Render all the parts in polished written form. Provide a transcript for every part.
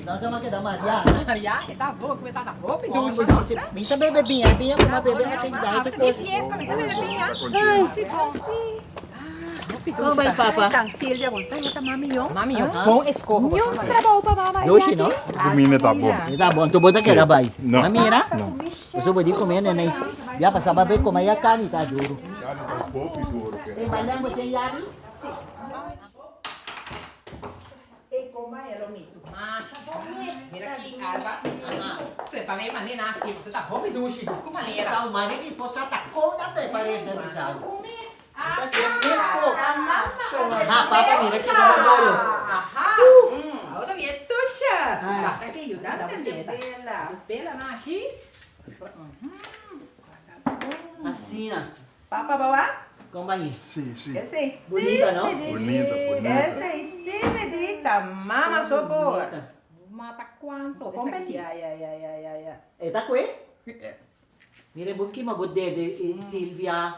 Nos a keda maria. Maria, e ta bo ku e tata hopi dushi no. Mi sa bebe biña, e biña ku mi a bebe a tin dai tur kos. Fiesta, mi sa bebe biña. Hopi bon. Hopi dushi. Kon bai papa? Tan Silvia bon ta yota mami yo. Mami yo, bon eskoho. Niun trabou pa mama. Dushi no? Kumina ta bon. E ta bon, tu bo ta keda bai. No. Ma mira, boso bo di kome nene. Ya pasa ba be kome ya kani ta duru. Kani ta hopi duru. E Marlene bo tin yabi? Masha bon mes. Mira aki Alba. Prepar'é manera asi. Boso ta hopi dushi. Busca un manera. Sa un manera mi por sa ta kon a prepar'é den mi sa. Bon mes. Ta ser mesco. Ha papa mira ki ta bo bolo. Aha. Awor ta bien tucha. Ta ke yuda sende bela. Bela na ashi. Asina. Papa bawa? Kon bai? Si, si. Esei si Bunita, no? mi di. Bunita, bunita. Esei si mi di ta mama so por. Mata cuanto. Competi. Ya, ya, ya, ya, ya, ya. E ta kue? Mira bo kima bo dede Silvia.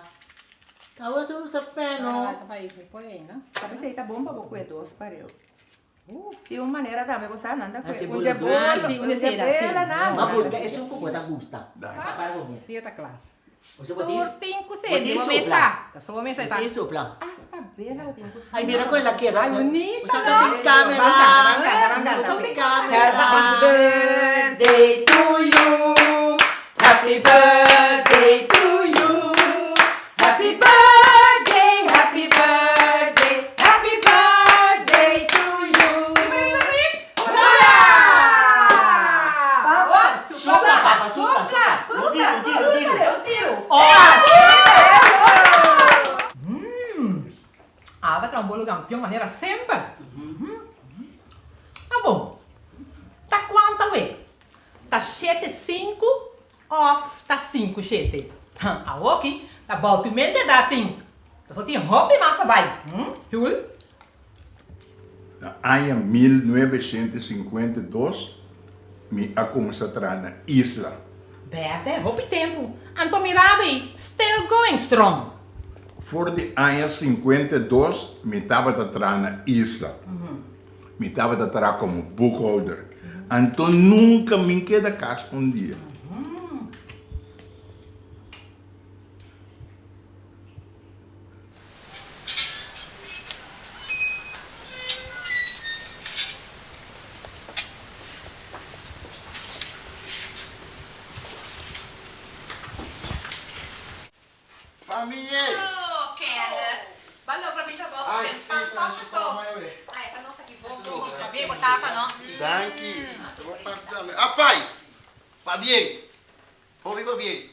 Awe ta usa feno. Ta bai por ei, no? Ta pesei ta bon pa bo kue dos pareu. Tin un manera tambe bo sa nan ta kue un dje bolo, un dje bela nan. Ma busca esun ku bo ta gusta. Pa bo mes. Si e ta kla. Tur tin ku sende bo mesa. Ta so bo mesa e ta. Bo tin supla. Asta bela bo tin ku Ay mira kon el a keda. Ay bunita no. Bo tin camera. Ban canta, ban canta, ban canta. Bo tin camera. Happy birthday to you. Happy birthday to you. Happy birthday, happy birthday, happy birthday to you. Hurra! Supla papa, supla, supla. Un tiro, un tiro, un tiro. Un tiro. Aba traha un bolo campeon manera semper. Ta bon. Ta cuanta we? Ta shete sinku of ta sinku shete? Awoki ta boutumente edat tin. Pasobra tin hopi mas pa bai. Jul. Na aña 1952 mi a kuminsá traha na Isla. Bèrdè, hopi tempu. Anto mira bay, still going strong. For di aña 52 mi tabata traha na Isla. Mi tabata traha komo boekhouder. Anto nunka mi keda kas un dia. Famie! Oh, Kenneth. Ba logra mi trabou ku Ai, den sí, pan ta tòg shi anto. pa mai we. Ai, pa nos aki bon bon bon. Pabia bo tata no. Danki. Bo parti tambe. A pai! Pabien! Hopi pabien.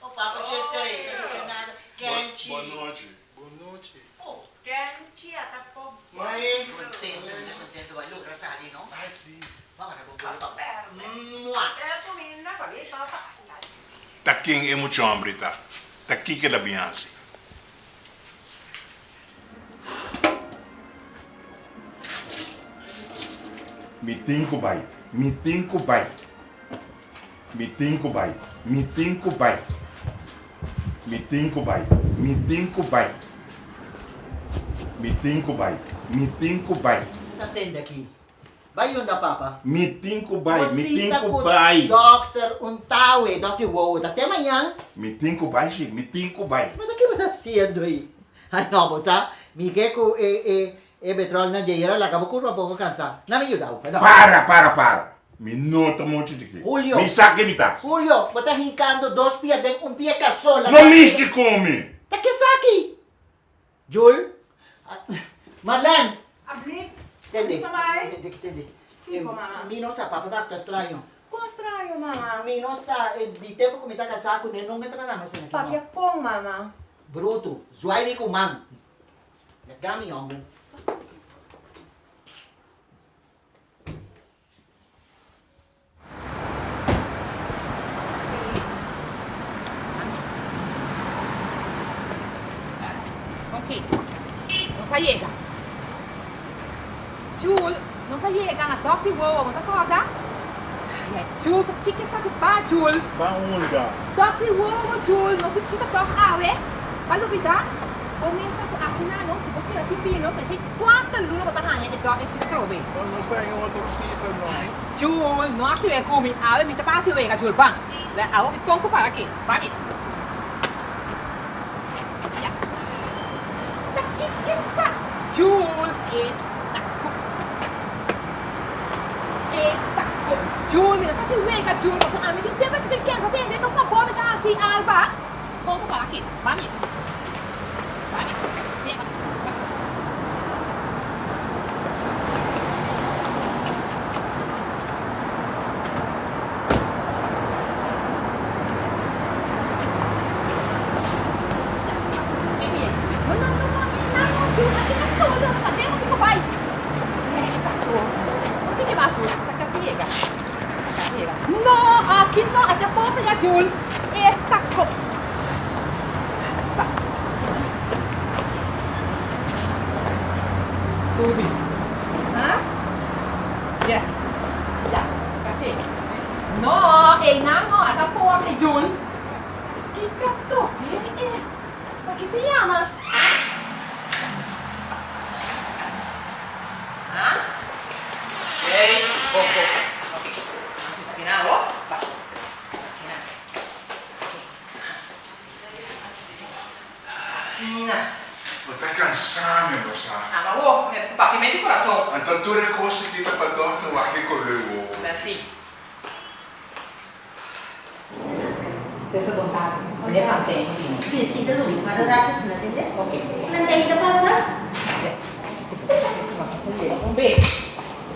Oh, papa ke esei? No bisa nada. Kenchi. Bon nochi. Bon nochi. Oh. Kenchi a ta po Mai. Contento, mi ta contento. Ba logra sali no. Ai, sí. Ba wara bo bolo pa bo. Mua. Cuminda pabia papa. Ta ken e mucha hombre ta? Ta kiko el a bin hasi? Mi tin ku bai, mi tin ku bai, mi tin ku bai, mi tin ku bai, mi tin ku bai, mi tin ku bai, mi tin ku bai, mi tin ku bai. Ta tende aki. Bai yunda papa. Mi tin ku bai, mi tin Cosita ku ku bai. dokter un tawe, dokter wowo ta te mañan. Mi tin ku bai shi, mi tin ku bai. Ma ta ke bo ta hasiendo ei? Ai no, bo sa, mi ke ku e e e betrol nan dje yera laga bo kurpa poko kansa. Na mi yuda bo, no. Para, para, para. Mi no ta muchu chikí. Julio. Mi sa ke mi ta hasi. Julio, bo ta hinkando dos pia den un pia kason laga. No mishi ku mi. Ta ke esaki? Jul, Marlene! Ablief, Tende, Kiko, mai? tende, tende. Kiko, mama? Mi no sa, papa ta actua straño. Kon straño, mama? Mi no sa, di tempo ku mi ta kasá kuné nunka ta tratami asina aki, no. Papia kon, mama? Brutu, zwaai mi ku man. Laga mi yongu. Ok, nos a yega. Jul, nos a yega na Dòkter Wowo, bo ta kòrda? Ai, ai, Jul, ta kiko esaki pa, Jul? Pa unda? Dòkter Wowo, Jul, nos a visita tòg awe. Bo a lubidá? Bo mester ku aki na nos, si bo keda sin bini nos, ta kuater luna bo ta haña e dòk esei atrobe. No, nos ta haña otro sita no. Jul, no hasi wega ku mi. Awe mi ta pa hasi wega, Jul. Ban. Wè, awo mi kon ku para aki. Ban mi. Ya. Ta kiko sa? Jul, esta ku. Esta ku. Jul, mi no ta hasi wega, Jul. Pasobra ami tin tempu hasi ku e kens. Bo tende? Ta un fabor mi ta hasi, Alba. Kon ku para aki. Ban mi. Ban mi. Bien, ban. Ban. No, no, no, no, no, no, Jul, aki ta solo, pa den bo tin ku bai. Esta cosa. No tin ke mas, Jul. Sa kasi yega. Sa kasi yega. No, aki no, aki a porta ya, Jul. Esta co. Ba. Subi. Ha? Ya. Ya, kasi yega. No, einan no, ata porta, Jul. Kiko to? Eh, eh. Sa ki se yama? Ha? Hey, bo, bo. Ok. Kina bo? Ba. Kina. Ok. Asina. Bo ta kansa mi, bo sa. Ama bo, mi batimento di corazon. Anto tur e kos aki ta pa dòkter wak e koló e wowo. Merci. Cesar bo sa e plantain ku bini. Si, si ta lubi. Mara rato si na tende. Ok. Plantain ta pasa? Ya. Un be.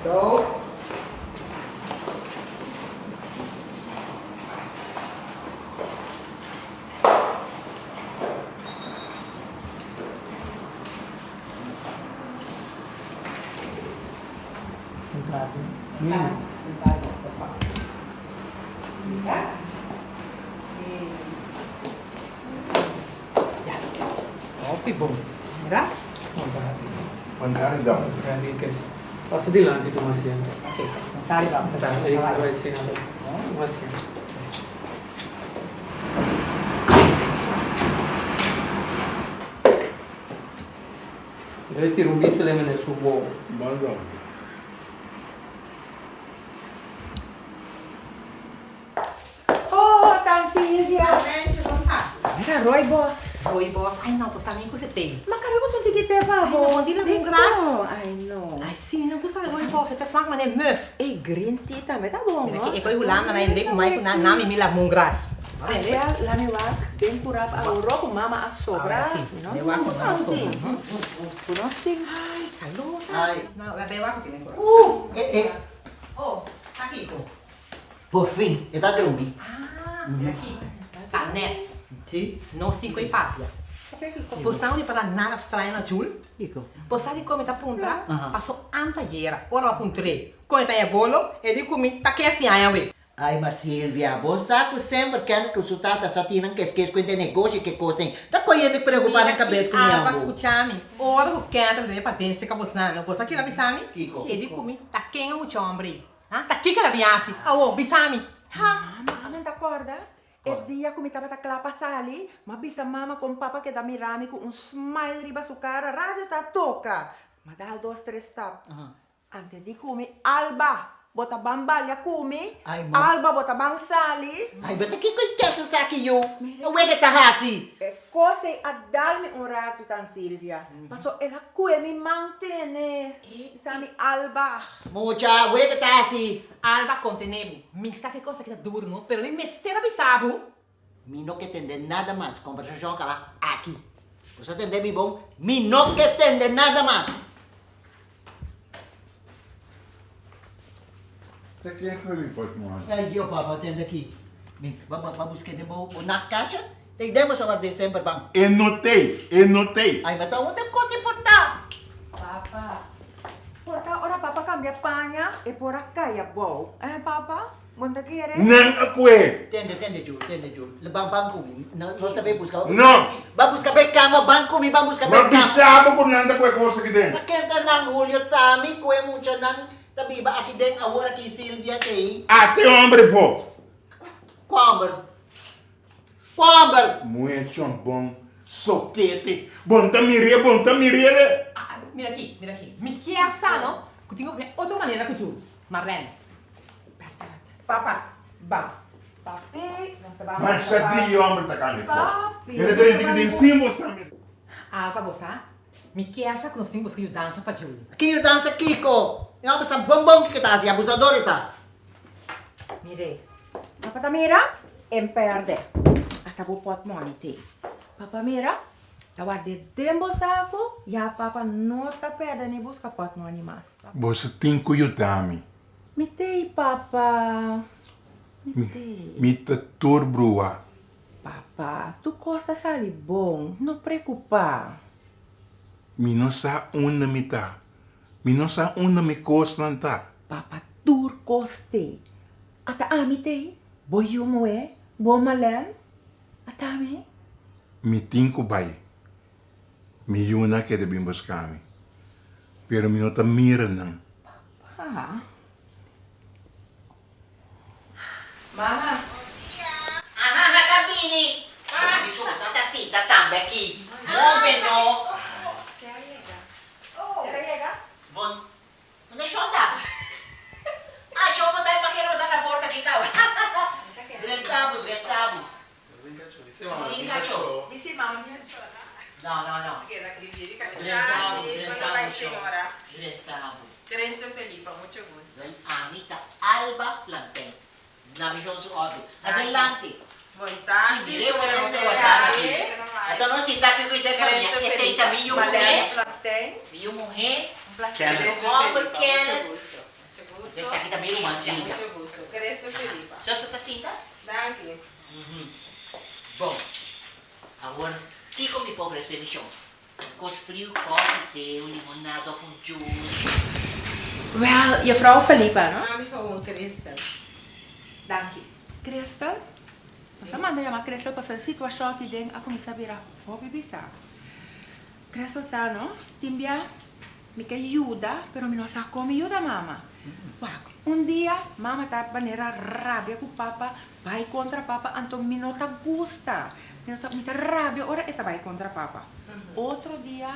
Go. Hopi bon. Mira. Mandari dan. Pasa dilanti tuma asiento. Ok, mandari dan. Ta, e bai sinta. Tuma asiento. Debe tira un bista den meneer su wowo. Bon dokter. Oh, tan Silvia. Mencho, bon ta. Mira rooibos. Rooibos. Ay no, pues ami ku se te. Ma kabe bo tin tiki te pa bo. Ay no, bon di lemongrass. Ay no. Ay si, mi no gusta rooibos, e ta smak manera muf. E green tea tambe ta bon, no? Mira ki e koi Hulanda na e lek mai ku nan nami mi lemongrass. Awel, la mi wak den kurap aworo ku mama a sobra. Mi wak ku mama a sobra. Ku nos tin. Ay, kalor ta. No, wak den wak ku tin den kurap. Eh, eh. Oh, ta kiko? Por fin, e ta drumi. Ah, mira aki. Ta net. Si. Nos tin ku e papia. Bo sa un di para nada straño na Jul? Kiko? Bo sa di kon mi ta puntra? Paso anteayera, ora mi a puntr'é kon e ta e bolo, e di ku mi ta ke siña awe. Ai ma Silvia, bo sa ku semper Kenneth ku su tata sa tin nan keskes ku hende negoshi ke kos den. Ta koe hende preokupa nan kabes ku mi Mira ki Alba ambo. skucha mi, ora ku Kenneth a bini pa den serka bosnan no, bo sa kila bisa mi? Kiko? E di ku mi, ta ken e mucha hombre ei? Ha? Ta kiko el a bin hasi? Awo, bisa mi. Ha? Mama, mi ta kòrda e dia ku mi tabata kla pa sali, mi a bisa mama kon papa keda mira mi ku un smile riba su kara, radio ta toka. Mi a dal dos tres stap. Ante di ku mi, Alba, bo ta ban balia ku mi? Ai, ma. Alba, bo ta ban sali? Ai, bo ta kiko i kesa esaki yu? Ta wega ta hasi? E kos ei a dal mi un ratu, tan Silvia, paso el a kue mi man tene. Bisa mi, Alba. Mucha, wega ta hasi? Alba, kontene bo. Mi sa ke kos aki ta duru, no, pero mi mester a bisa bo. Mi no ke tende nada mas, kombersashon a kaba aki. Bo sa tende mi bon? Mi no ke tende nada mas! Ta ken ku report mo? Ay Dio papa tende aki. Mi ba ba buske den bo bo nachtkastje? Te den bo sa ward'é semper ban. E no tei, e no tei. Ay ma ta un den kos importá. Papa, por ta ora papa kambia paña e por a kai abou, eh papa? Bo no ta kere? Nan a kue. Tende, tende Jul, tende Jul. Ban ban ku mi. Nos ta bay buska. No! Ban buska bay kama, ban ku mi, ban buska Ma bay kama. bisa bo ku nan ta kue kos aki den. Ta kenta nan Julio, Tami ku e muchanan ta biba aki den awor aki Silvia t'ei. Ate hombre fo. Kua homber? Kua homber? Muhe chon bon. Sokete, bon ta mir'é, bon ta mir'é. Ah, mira aki, mira aki. Mi kier sa no, ku tin ku otro manera ku Jul. Marlene. Papa, ban. Papi, nos ta ban. Masha di homber ta kami for. Papi, Hende ta renti ku den sin bo sa mi. Al pa bo sa, mi kier sa ku nos tin buska yudansa pa Jul. Ki yudansa kiko? E homber sa bon bon kiko ta hasi, abusador e ta. Mire, papa ta mira, en perde. Ata bo potmoni te. Papa mira, ta ward'é den bo saku, ya papa no ta perde ni buska potmoni mas. Boso tin ku yuda mi. Mi t'ei, papa. Mi t'ei. Mi ta tur brua. Papa, tur kos ta sali bon, no preokupá. Mi no sa unda mi ta. Mi no sa unda mi kosnan ta. Papa, tur kos t'ei. Ata ami t'ei, bo yu muhé, bo Malen. Ata mi. Mi tin ku bai. Mi yunan keda bin buska mi, pero mi no ta mira nan. Papa. Mama. Aha, ha ta bini. Mi sus no ta sinta tambe aki. Move no. Ker a yega. Ker a yega? Bon, unda shon ta? Ah, shon bo ta e pakero bo ta na porta aki kaba. Drenta bo, drenta bo. No, no, no. Drenta bo, drenta bo, shon. Drenta bo. Wel, ami ta Alba Plantain. Na mi shon su ordu. Adelante. Si, mire wera nos ta warda aki. Anto nos sinta aki ku inter famia. Esei ta mi yu muhé. Mi yu muhé. Kenneth. Mi hòmber Kenneth. Esaki ta mi ruman Silvia. Zuster ta sinta? Bon, awor kiko mi por ofresé mi shon? Un kos friu, kòfi, te, un limonada òf un djus? Wèl, jefrou Felipa, no? Ami gewoon Christel. Danki. Christel? Nos a manda yama Christel pasobra e situashon aki den a kuminsá bira hopi bisá. Christel sa, no? Tin bia Mi ke yuda, pero mi no sa kon mi yuda mama. Wak, un dia mama ta manera rabia ku papa, bai kontra papa, anto mi no ta gusta. Mi no ta, mi ta rabia ora e ta bai kontra papa. Otro dia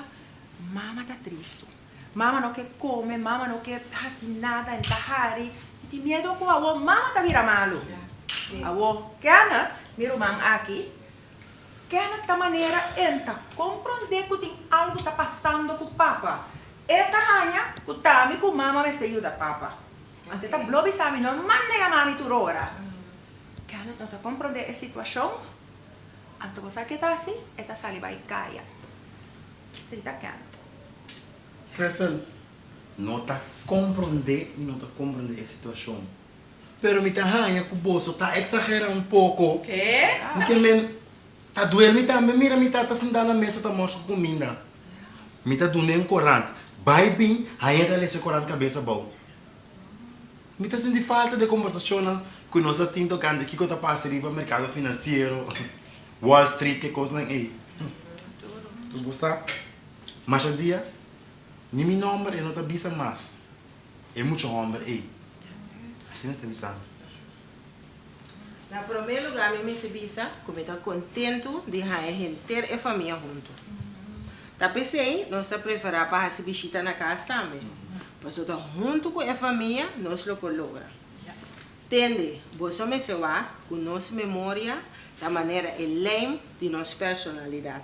mama ta tristu. Mama no ke kome, mama no ke hasi nada, e ta hari. Mi tin miedu ku awor mama ta bira malu. Awor Kenneth, mi ruman aki, Kenneth ta manera en ta komprondé ku tin algu ta pasando ku papa. E ta haña ku ta mi ku mama mester yuda papa. Anto e ta blo bisa mi no manda yama mi tur ora. Kenneth no ta komprondé e situashon. Anto bo sa ke ta hasi? E ta sali bai kaya. Esei ta Kenneth. Crystal no ta komprondé mi no ta komprondé e situashon. Pero mi ta haña ku boso ta eksagera un poko. Mi ke men ta duel mi tambe mira mi tata sintá na mesa ta mòrs ku kuminda. Mi ta dun'é un korant. Bai bin, hañ'é ta lesa e korant kabes abou. Mi ta sinti falta di e kombersashonnan ku nos a tin tokante kiko ta pasa riba merkado finansiero, Wall Street, ke kosnan ei. Tur bo sa, masha dia ni mi nòmber e no ta bisa mas. E mucha hòmber ei. Asina ta bisa mi. Na promé lugá mi mester bisa ku mi ta kontentu di haña henter e famia huntu. Ta p'esei nos ta preferá pa hasi bishita na kas tambe, pasobra ta huntu ku e famia nos lo por logra. Tende, boso mester wak ku nos memoria ta manera e lijm di nos personalidat.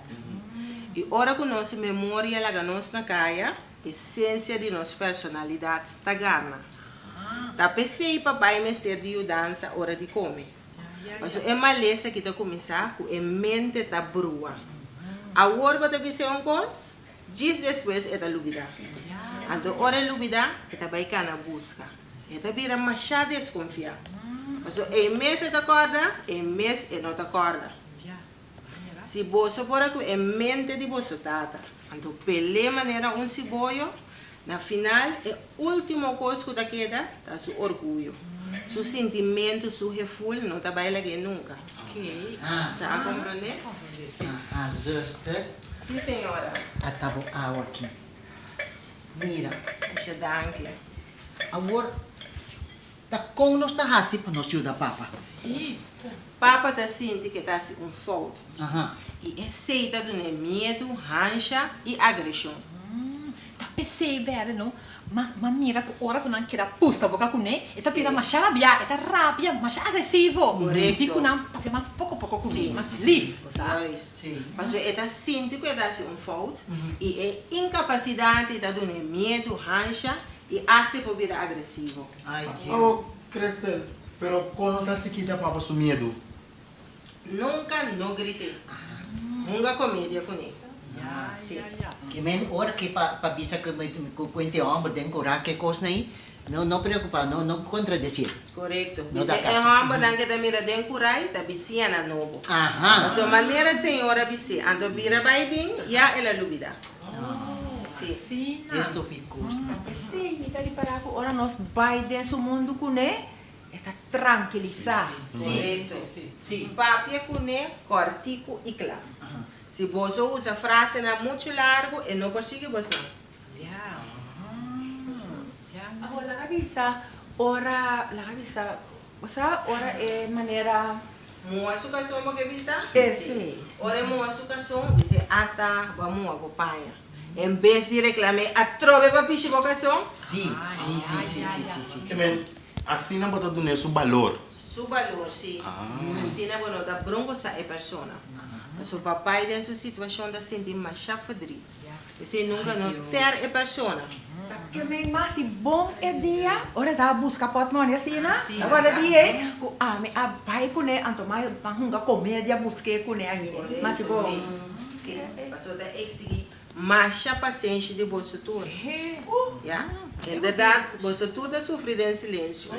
I ora ku nos memoria laga nos na kaya, Esensia di nos personalidat ta gana. Ta p'esei pa bai mester di yudansa ora di kome. Pasobra e malesa ki ta kuminsá ku e mente ta brua. Awor bo ta bis'é un kos, djis despues e ta lubidá. Anto ora e lubidá, e ta bai kana buska. E ta bira mashá deskonfiá. Pasobra ei mes e ta kòrda, ei mes e no ta kòrda. Si boso por a ku e mente di boso tata, anto pel'é manera un siboyo, na final e último kos ku ta keda ta su orguyo. Su sintimentu, su heful no ta bai lag'é nunka. Sa a komprondé? Aha, zuster. Sí, señora. Ata bo awa aki. Mira. Masha danki. Awor. Ta kon nos ta hasi pa nos yuda papa? Papa ta sinti ku e ta hasi un fout. I esei ta dun'é miedu, hansha i agreshon. Ta p'esei bèrdè no? Ma m'a mira ku ora ku nan keda pusta boka kuné, e ta bira masha rabiá, e ta rabia masha agresivo. Korekto. Di ku nan papia mas poko poko kuné, mas lif, bo sa. Juist. Pasobra e ta sinti ku e ta hasi un fout i e inkapasidat ta dun'é miedu, hansha i asta e por bira agresivo. Oh, Christel, pero kon nos ta hasi kita papa su miedu? Nunka no grit'é. Hunga komedia kuné. Sí. Ke men ora ke pa pa bisa ku ku kuente hòmber den kura ke kosnan ei, no no preokupá, no no kontradesí. Korekto. No da Bisa e kaso. hòmbernan ke ta mira den kurai ta bisianan nobo. Aha. Pasobra manera Señor a bis'é, anto bira bai bin, ya el a lubidá. Sí. Esto pi kosnan. Esei mi ta ripará ku ora nos bai den su mundu kuné, E ta trankilisá. Korekto. Papia kuné kòrtiku i kla. Si boso usa frasenan muchu largu, e no por sigui bosnan. Awor laga bisa ora, laga bisa, bo sa ora e manera. Mua su kason bo ke bisa? Sí. Ora e mua su kason, bis'é ata bo a mua bo paña. En bes di reklam'é atrobe pa pishi bo kason. Sí, sí, sí, sí, sí, sí, sí, sí. Asina bo ta dun'é su balor. Su balor, sí. Asina bo no ta brongosá e persona. Pasobra papai den su situashon ta sinti masha ferdrit. Esei nunka no tèr e persona. Ta kem'é mas i bon e dia ora e ta buska pòtmòni asina. Ta guarda di ei ku ami a bai kuné anto mi a hunga komedia busk'é kuné ahi. Mas i bon. Sí, pasobra ta eksigí Masha pasenshi di boso tur. Ya. Inderdat, boso tur ta sufri den silensio.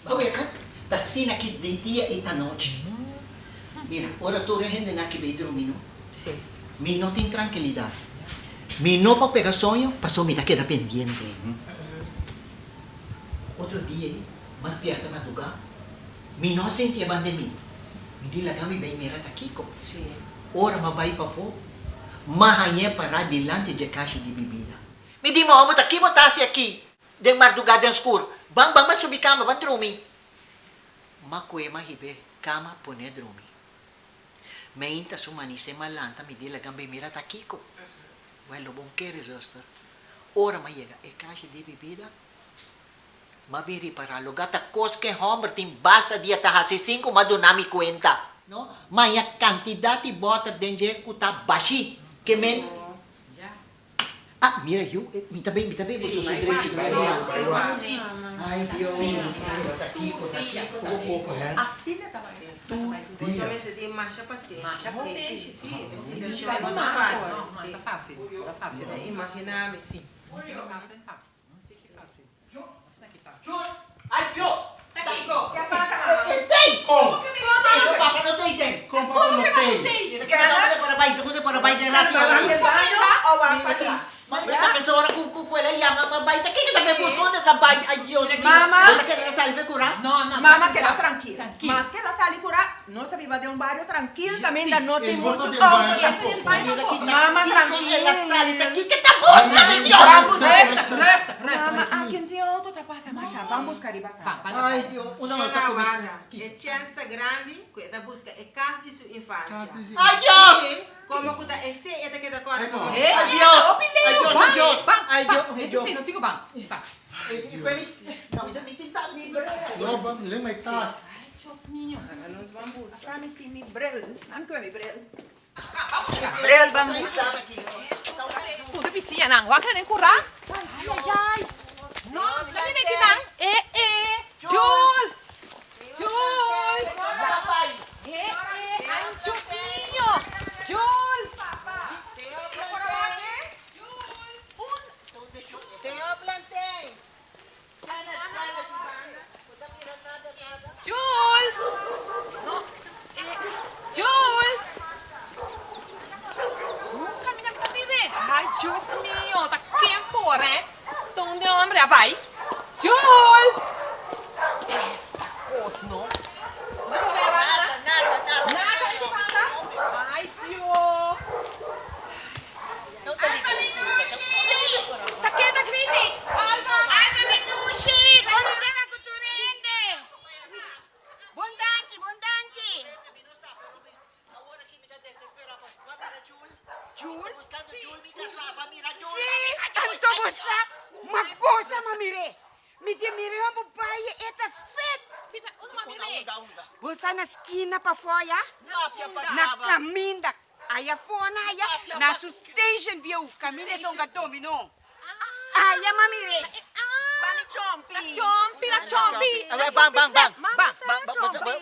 Aweka ta asina aki di dia i anochi. Mira, ora tur e hendenan aki bay drumi no, mi no tin trankilidat. Mi no por pega soño pasobra mi ta keda pendiente. Otro dia ei, mas biaha ta madruga. Mi no a sinti e banda di mi. Mi di laga mi bay mira ta kiko. Ora m'a bay pafó, m'a hañ'é pará dilanti dje kashi di bibida. Mi di, Mohamud, ta ki bo ta hasi aki den mardugá den skur? Ban, ban, ban subi kama, ban drumi. M'a kue m'a hib'é kama pon'é drumi. Meinta su manisé m'a lanta, mi di laga mi bay mira ta kiko. Wèl, lo bon kere, zuster. Ora m'a yega e kashi di bibida, M'a bin ripará loga ta kos k'e hòmber tin basta dia ta hasi sin ku m'a duna mi kuenta. No, maña kantidat di bòter den dje ku ta bashí ke men. Ah, mira yu, mi ta bin, mi ta bin boso su drechi bai wak. Ai Dios, ta kiko, ta kiko, ta kiko. Asina ta bai. Boso mester tin masha pasenshi. E situashon no ta fásil. Mi ta imaginá mi. Ay Dios! Ke pasa mama? E tei! Kon? Kon papa no tei den? Kon papa no tei? Mira ke pasa bo por a bai, bo por a bai den rati ora. Ma ta pensa ora ku ku el a yama pa bai ta kiko ta bin buska unda ta bai ay Dios mi. Mama! Bo ta kere sali fe kura? Mama keda trankil. Maske el a sali kura, nos a biba den un bario trankil kaminda no tin muchu auto tampoco. Mama trankil. El a sali ta kiko ta buska mi Dios. Mama akin tin auto ta pasa masha ban buska riba kaya. Ay Dios, unda nos ta kuminsa? E chèns ta grandi ku e ta buska e kas di su infansia. Ay Dios! Komo ku ta esei e ta keda kòrda ku Ay Dios! Ay Dios, ay Dios! Ay Dios, ay Dios! No, ban lema e tas. Aka mi sin mi bril. Nan kue mi bril. Bril ban buska. Puru bisiñanan, wak nan den kurá. Ay ay ay. No, ta bini aki nan. Eh eh. Jules! Jules! Eh eh. Ay Dios mío. Jules! Señor Plantain. Jules! No, eh, Jules! Nunca mi na mire. Ay, Dios mío, ta ken por, eh? Donde hombre a bai? Jules! danki, bon danki. Jul? Sí, anto bo sa, ma gosa ma mir'é. Mi di mir'é homber bai e ta fit. Bo sa na skina pafó ya? Na kaminda aya afó na aya na su station bieu kaminda esonga dominó. Aya ma mir'é. Bang, bang, bang. Bang. Bang, bang, bang.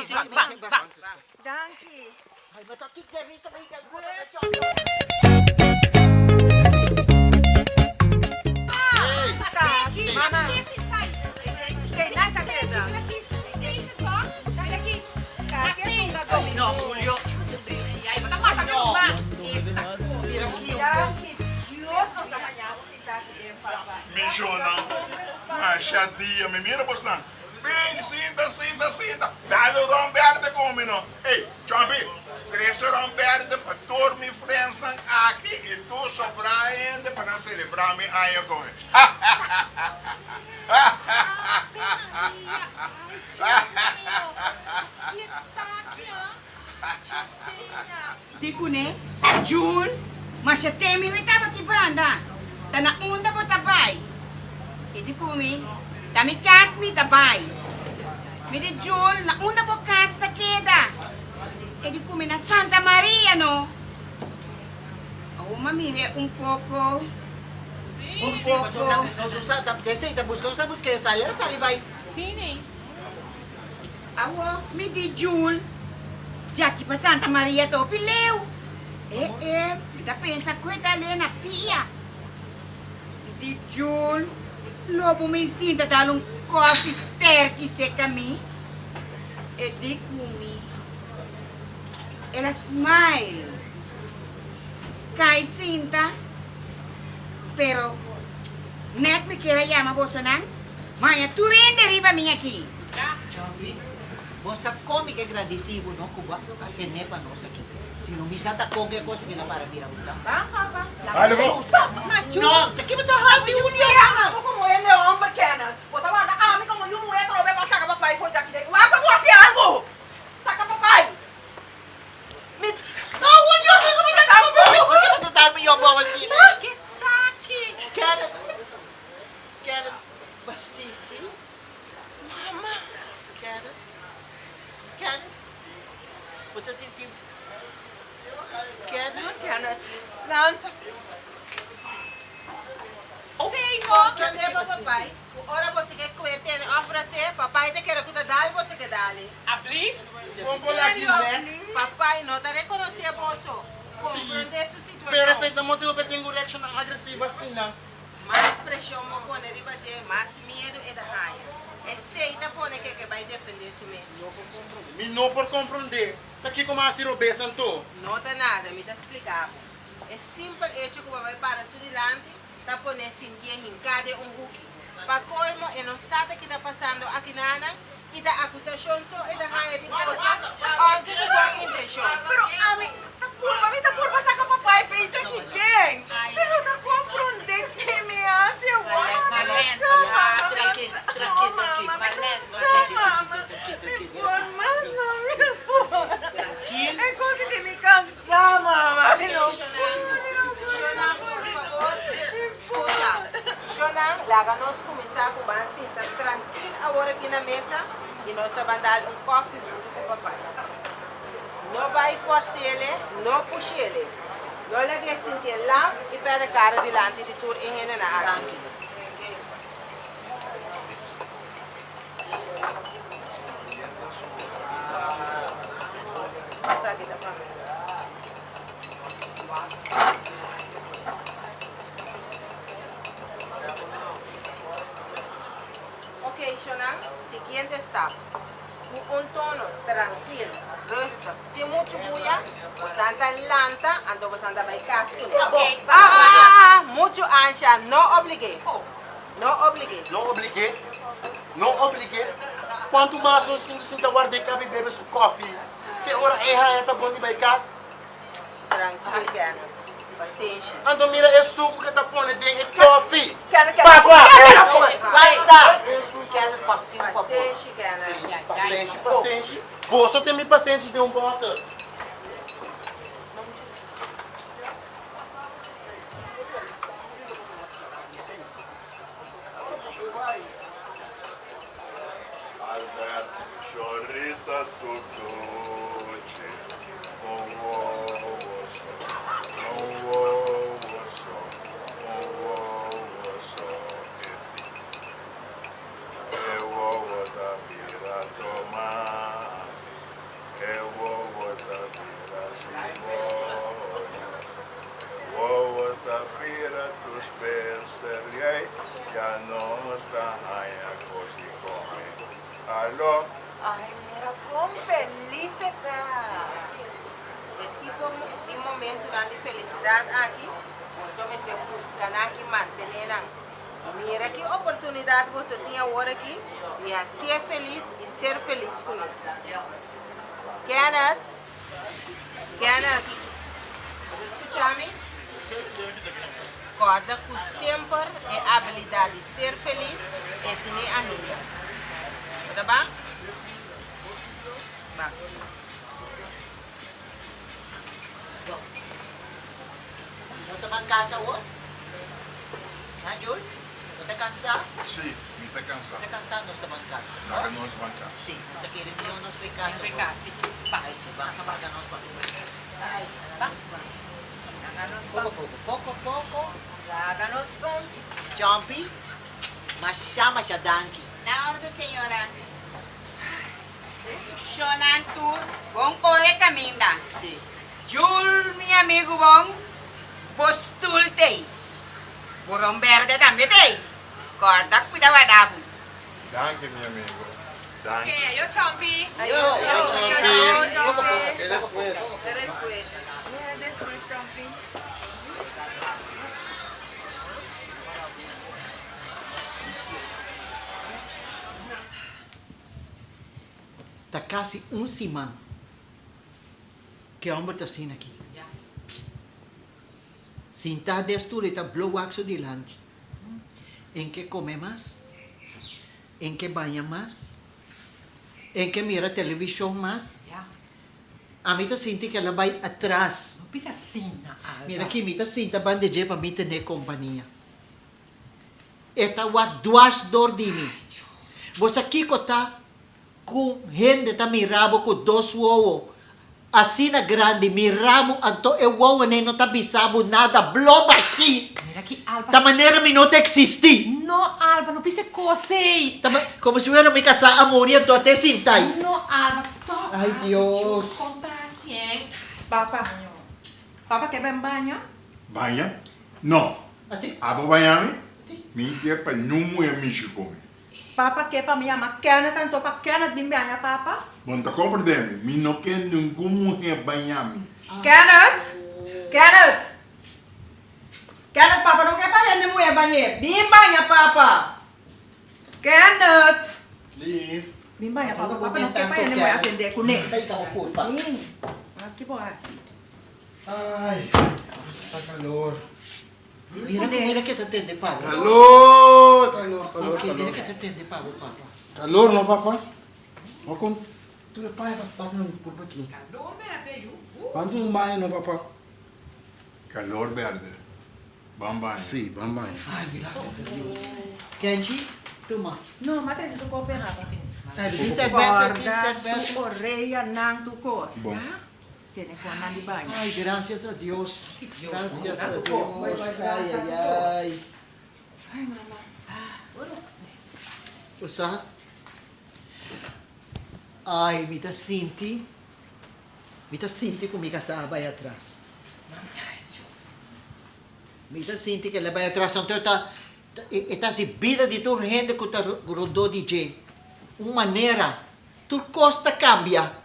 Sí, bang, bang, bang. Danki. Mishonnan, masha dia mi mira bosnan. Bin, sinta, sinta, sinta. Dale ron berde ku mi no. Ey, Chompi, trese ron berde pa tur mi friendsnan aki i tur sobrá hende pa nan selebrá mi aña ku mi. Di kuné, Jul, masha temi mi tabata banda, ta na unda bo ta bai? E di ku mi, Ta mi kas mi ta bai. Mi di, Jul, na unda bo kas ta keda? E di ku mi, Na Santa Maria no. Awor m'a mir'é un poko, un poko. Awor mi di Jul, Djaki pa Santa Maria ta hopi leu. E e, mi ta pensa ku e ta le na pia. Mi di Jul, Lo bo mi sinta dal un kofi sterki seka mi? E di ku mi. El a smile. Kai sinta, pero net mi kier a yama bosonan, maña tur hende riba mi aki. Chompi, bo sa kon mi ke gradisí bo no ku bo a tene pa nos aki. Si no mi sa ta kon ke kos aki na para bira bo sa. Ban papa. Dale bo. No, ta kiba ta hasi Julio? Kenneth, bo komo hende homber Kenneth. Bo ta wanta ami komo yu muhé trobe pa saka papai for djaki den. Wak pa bo hasi algu. Saka papai. Mi No, Julio, kiko mi ta ta bo? Bo ta dal mi yo bo asina? Ke saki? Kenneth, Kenneth, bo sinti? Mama. Kenneth, Kenneth, bo ta sinti Kenneth? No, Kenneth, lanta. Señor. Tende pa papai, ku ora bo si ke kue tene òf bras'é, papai ta kere ku ta dal bo si ke dali. Ablief? Serio, papai no ta rekonosé boso. Komprondé su situashon. Pero esei ta motibu pa e tin un reakshonnan agresivo asina. Mas preshon bo pone riba dje, mas miedu e ta haña. Esei ta pone ke ke bai defendé su mes. Mi no por komprondé. Ta kiko mi a hasi robes anto? No ta nada, mi ta splika bo. E simpel echo ku bo bai para su dilanti ta pon'é sintié hinká den un huki. Pa kolmo, e no sa ta ki ta pasando akinanan i ta akusashon so e ta haña di boso, ounke ku bon intenshon. Pero ami ta purba, mi ta purba saka papai fecha aki den, pero no ta komprondé ke mi hasi awor, mami no sa, mama no sa, no mama mi no sa, mama, mi por mas, mami no por, e koki tin mi kansa, mama, mi no por, mi no por. Shonnan, por favor, skucha. Shonnan, laga nos kuminsá ku ban sinta trankil awor aki na mesa i nos ta ban dal un kòfi huntu ku papai. No bai fòrs'ele, no push'ele. No lag'é sintié laf i pèrdè kara dilanti di tur e hendenan aki. Esaki ta pa mi. Ok, Shonan, siguiente stap. Ku un tono trankil, rustig, sin muchu buya, bosan ta lanta, anto bosan ta bai kas kuné. Ah, ah, ah, ah, muchu ansha, no oblig'é. No oblig'é. No oblig'é, no oblig'é. Kuantu mas nos tin ku sinta warda e kabi bebe su kòfi, te ora e haña ta bon di bai kas. Trankil, Kenneth. Pasenshi. Anto mira e suku ke ta pone den e kòfi. Kenneth, Kenneth, Papa! Kenneth! Lanta! Kenneth pa hasi un favor. Pasenshi, Kenneth. Pasenshi, pasenshi. Boso tin mi pasenshi den un bòter. Albert, Chorita tutuchi, un wowo so, un wowo so, un wowo so e tin. E wowo ta bira tomati, e wowo ta bira siboyo, e wowo ta bira tur spesteriei, ya nos ta haña kos di kome. Aló? Ay, mira kon felis e ta! E tipo di momentunan di felisidat aki, boso mester buska nan i mantené nan. Mira ki oportunidat boso tin awor aki di hasié felis i ser felis kuné. Kenneth? Kenneth, bo ta skucha mi? Kòrda ku semper e abilidat di ser felis e tene ainda. Bo ta ban? Ban. Nos ta ban kasa awor? Ha, Jul? Bo ta kansá? Sí, mi ta kansá. Bo ta kansá? Nos ta ban kasa. Laga nos ban kasa. Sí, bo ta kere mihó nos bai kasa Nos bai kasa, sí. Ba. Ai, sí, ban. Laga nos ban. Ai, ban. Laga nos ban. Poko poko, poko poko. Laga nos ban. Jumpy, masha masha danki. Na ordu, señora. Shonnan tur bon kohe kaminda. Sí. Jul, mi amigu bon, bo stul t'ei. Buron berde tambe t'ei. Kòrda kuida warda bo. Danki, mi amigu. Danki. Oke, ayo Chompi. Ayo, Chompi. E despues. E despues. E despues, Chompi. Ta kasi un siman ku e hòmber ta asina aki. Sintá den stul e ta blo wak su dilanti. En ke kome mas, en ke baña mas, en ke mira televishon mas. Ami ta sinti ku el a bai atras. Mira aki, mi ta sinta banda dje pa mi tene kompania. E ta wak dwars dor di mi. Bo sa kiko ta ku hende ta mira bo ku dos wowo asina grandi mira bo anto e wowonan no ta bisa bo nada blo bashí. Mira ki Alba. Ta manera mi no ta eksistí. No Alba no bisa e kos ei. Ta komo si fuera mi kasá a muri anto a te sintai. No Alba stop. Ay Dios. Kon ta hasi hein. Papa papa ke ben baña? Baña? No. Abo baña mi? Mi ke pa niun muhé mishi ku mi. Papa ke pa mi yama Kenneth anto pa Kenneth bin baña papa? Bo no ta komprendé mi. Mi no ke ningun muhé baña mi. Kenneth! Kenneth! Kenneth papa no ke pa hende muhé bañ'é. Bin baña papa! Kenneth! Lief. Bin baña papa. Papa no ke pa hende muhé atendé kuné. Bin. Aki bo hasi. Ay, esta calor. Mira, mira ke ta tende pabo. Calor, calor, calor, Ok, calor. mira ke ta tende pabo, papa. Calor no, papa. No con tur e paña ta tak na mi curpa aki. Calor berde, yu. Ban tuma un baño no, papa. Calor berde. Ban baña. Si, ban baña. Ay, gracias a Dios. Kenchi, tuma. No, m'a trece tu kopi haba. Ay, bin serbete, bin Corda serbete. su oreyanan tu cos, Bon. ya? Tene con nan di baño. Ay gracias a Dios gracias a Dios ay ay ay. Ay mama. Bo sa ay mi ta sinti mi ta sinti cu mi casa a bay atras mi ta sinti cu el a bay atras anto e ta e ta haci bida di tur hende cu ta rondó di dje un manera tur cos ta cambia.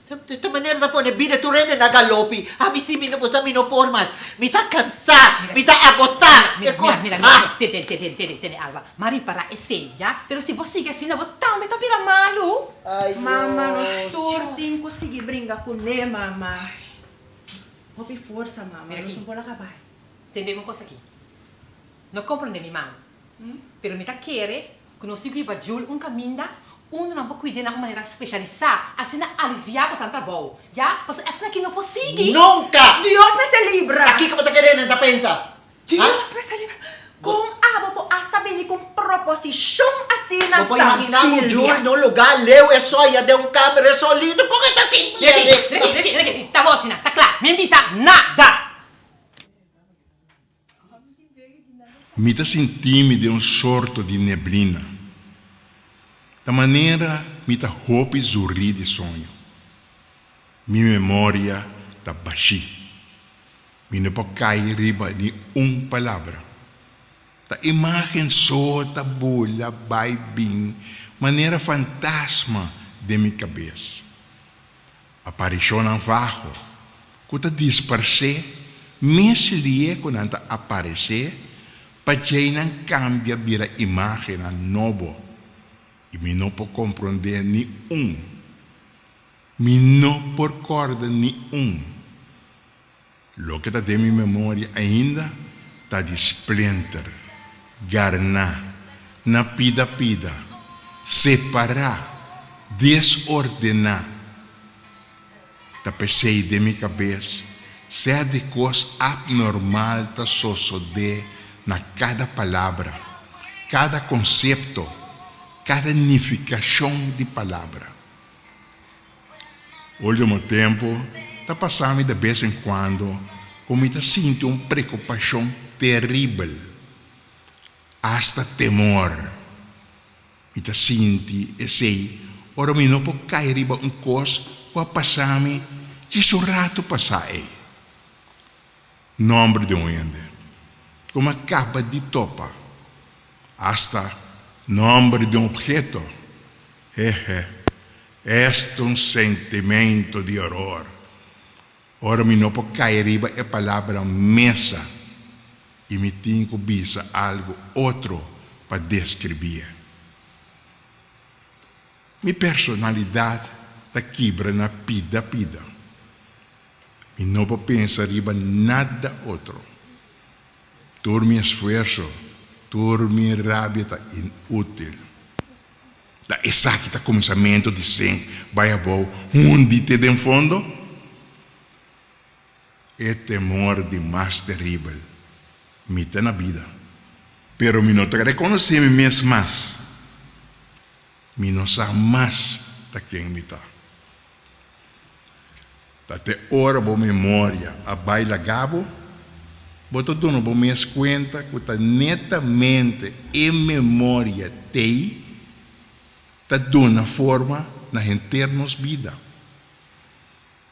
Ta manera ta pone bida tur hende na galopi. Ami si mi no por sa mi no por mas. Mi ta cansá, mi ta agotá. Mira, mira, mira, mira, tene, tene, tene, tene, Alba. M'a ripará esei, ya. Pero si bo sigui asina bo tambe ta bira malu. Ay, Dios. Mama, nos tur tin cu sigui bringa cuné, mama. Hopi forsa, mama. Mira Nos aki. no por laga bai. Tende un cos aki. No comprende mi malu. Pero mi ta kere ku nos tin ku hiba Jul un kaminda unda nan por kuid'é na un manera spesialisá, asina aliviá pa san trabou, ya, pasobra asina aki no por sigui. Nunka! Dios mester libra! Ta kiko bo ta kere nan ta pensa? Dios mester libra! Kon abo por asta bini ku un proposishon asina Bo por imaginá ku tan Jul Silvia? na un lugá leu e so aya den un kamer e solito, kon e ta sintié? Reki, reki, reki, reki, ta bo asina, ta kla, mi bisa nada! Mi ta sinti mi den un sorto di neblina. Ta manera mi ta hopi zurí di soño. Mi memoria ta bashí. Mi no por kai riba ni un palabra. Ta imágen so ta bula bai bin manera fantasma den mi kabes. Aparishonnan vago ku ta disparsé mes lie ku nan ta aparesé pa djei nan kambia bira imágennan nobo i mi no por komprondé ni un. Mi no por kòrda ni un. Loke ta den mi memoria ainda ta di splinter, garná, na pida pida, separá, desordená. Ta p'esei den mi kabes sea di kos abnormal ta sosodé na kada palabra, kada konsepto, kada nifikashon di palabra. Ultimo tempu ta pasa mi de bes en kuando ku mi ta sinti un preokupashon teribel, asta temor. Mi ta sinti esei ora mi no por kai riba un kos ku a pasa mi djis un ratu pasá ei. Nòmber di un hende ku mi a kaba di topa, asta nòmber di un opheto. Hehe, esta un sentimento di horor. Ora mi no por kai riba e palabra mesa i mi tin ku bisa algu otro pa deskribié. Mi personalidat ta kibra na pida pida. Mi no por pensa riba nada otro. Tur mi esfuerso, tur mi rabia ta inútil. Ta esaki ta kuminsamentu di sink bai abou hundi te den fondo? E temor di mas teribel. Mi ta na bida, pero mi no ta rekonosé mi mes mas. Mi no sa mas ta ken mi ta. Ta te ora bo memoria a bai laga bo, bo ta duna bo mes kuenta ku ta netamente e memoria t'ei ta duna forma na henter nos bida.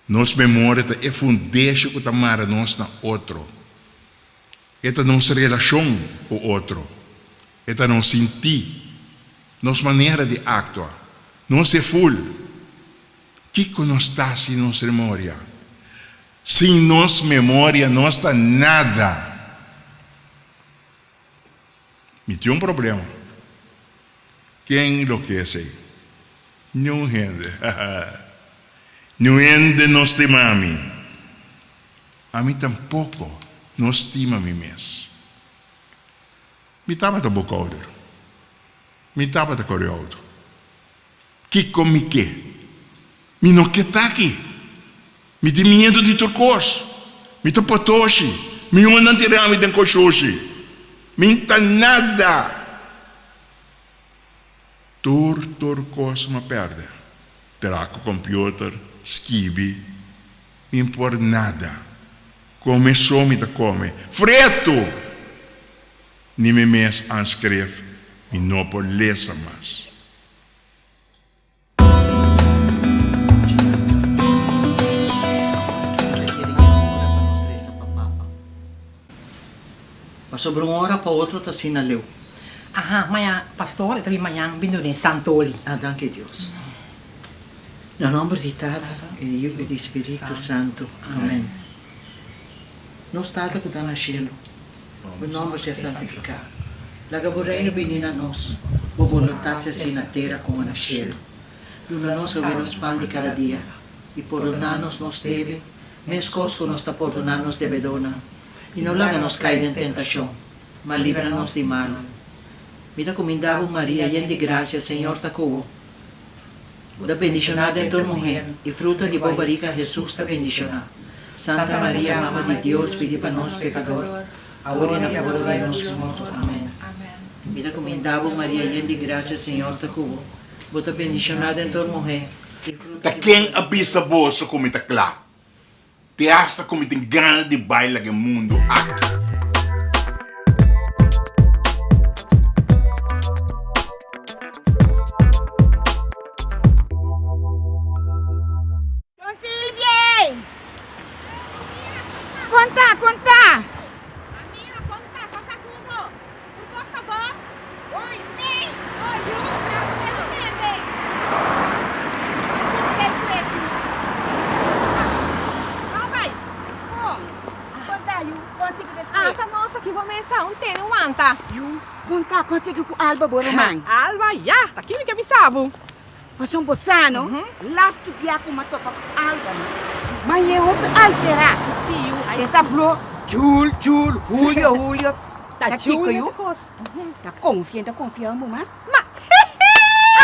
Nos memoria ta e fundesho ku ta mara nos na otro. E ta nos relashon ku otro. E ta nos sintí, nos manera di aktua, nos heful. Kiko nos ta sin nos memoria? Sin nos memoria nos ta nada. Mi tin un problema. Ken lo ke esei? Niun hende. Niun hende no stima mi. Ami tampoko no stima mi mes. Mi tabata boekhouder. Mi tabata kore outo. Kiko mi ke? Mi no ke ta aki. Mi tin miedu di tur kos. Mi ta potoshi. Mi unnan tira mi den koshoshi. Mi n ta nada. Tur tur kos m'a pèrdè. Tra ku kòmpiuter, skibi. Mi n por nada. Kome so mi ta kome. Fretu! Ni mi mes a skref, mi no por lesa mas. Pasobra un ora pa otro ta asina leu. Aha, maña pastor e ta bin mañan bin duna e santoli. Ah, danki Dios. Na nomber di Tata i di Yu i di Spiritu Santu. Amen. Nos Tata ku ta na shelu, bo nòmber sea santifiká. Laga bo Reino bini na nos. Bo boluntat sea hasi na tera komo na shelu. Duna nos awe nos pan di kada dia, i pordoná nos nos debe, meskos ku nos ta pordoná nos debedónan. I no laga nos kai den tentashon, ma libra nos di malu. Mi ta kuminda bo, Maria, yen di grasia, Señor ta ku bo. Bo ta bendishoná den tur muhé, i fruta di bo barika, Hesus, ta bendishoná. Santa Maria, Mama di Dios, pidi pa nos pekador, awor i na ora di nos morto. Amèn. Mi ta kuminda bo, Maria, yen di grasia, Señor ta ku bo. Bo ta bendishoná den tur muhé, i fruta Ta di bo ken a barika. bisa boso ku mi ta kla? Te hasta ku mi tin gana di bai laga e mundu aki. Don Silvie! Konta, konta! Amira, konta, konta ku bo. Tur kos ta bo? Oi, mei! Oi, yu, traha ku tende. Despues. Bon bai. Bon, konta yu, konsigi despues. Ata nos aki bo mesa, un tene un wanta. Yu, konta, konsigi ku Alba bo ruman. Alba, ya, ta kimi ke bisa bo. Pasobra bo sa no, lastu bia ku m'a topa ku Alba no, mañe hopi alterá. Si yu, ai si. E ta blo Jul, Jul, Julio, Julio. Ta kiko Julio yu? ta kos. Ta konfia, ta konfia un bo mas. Ma,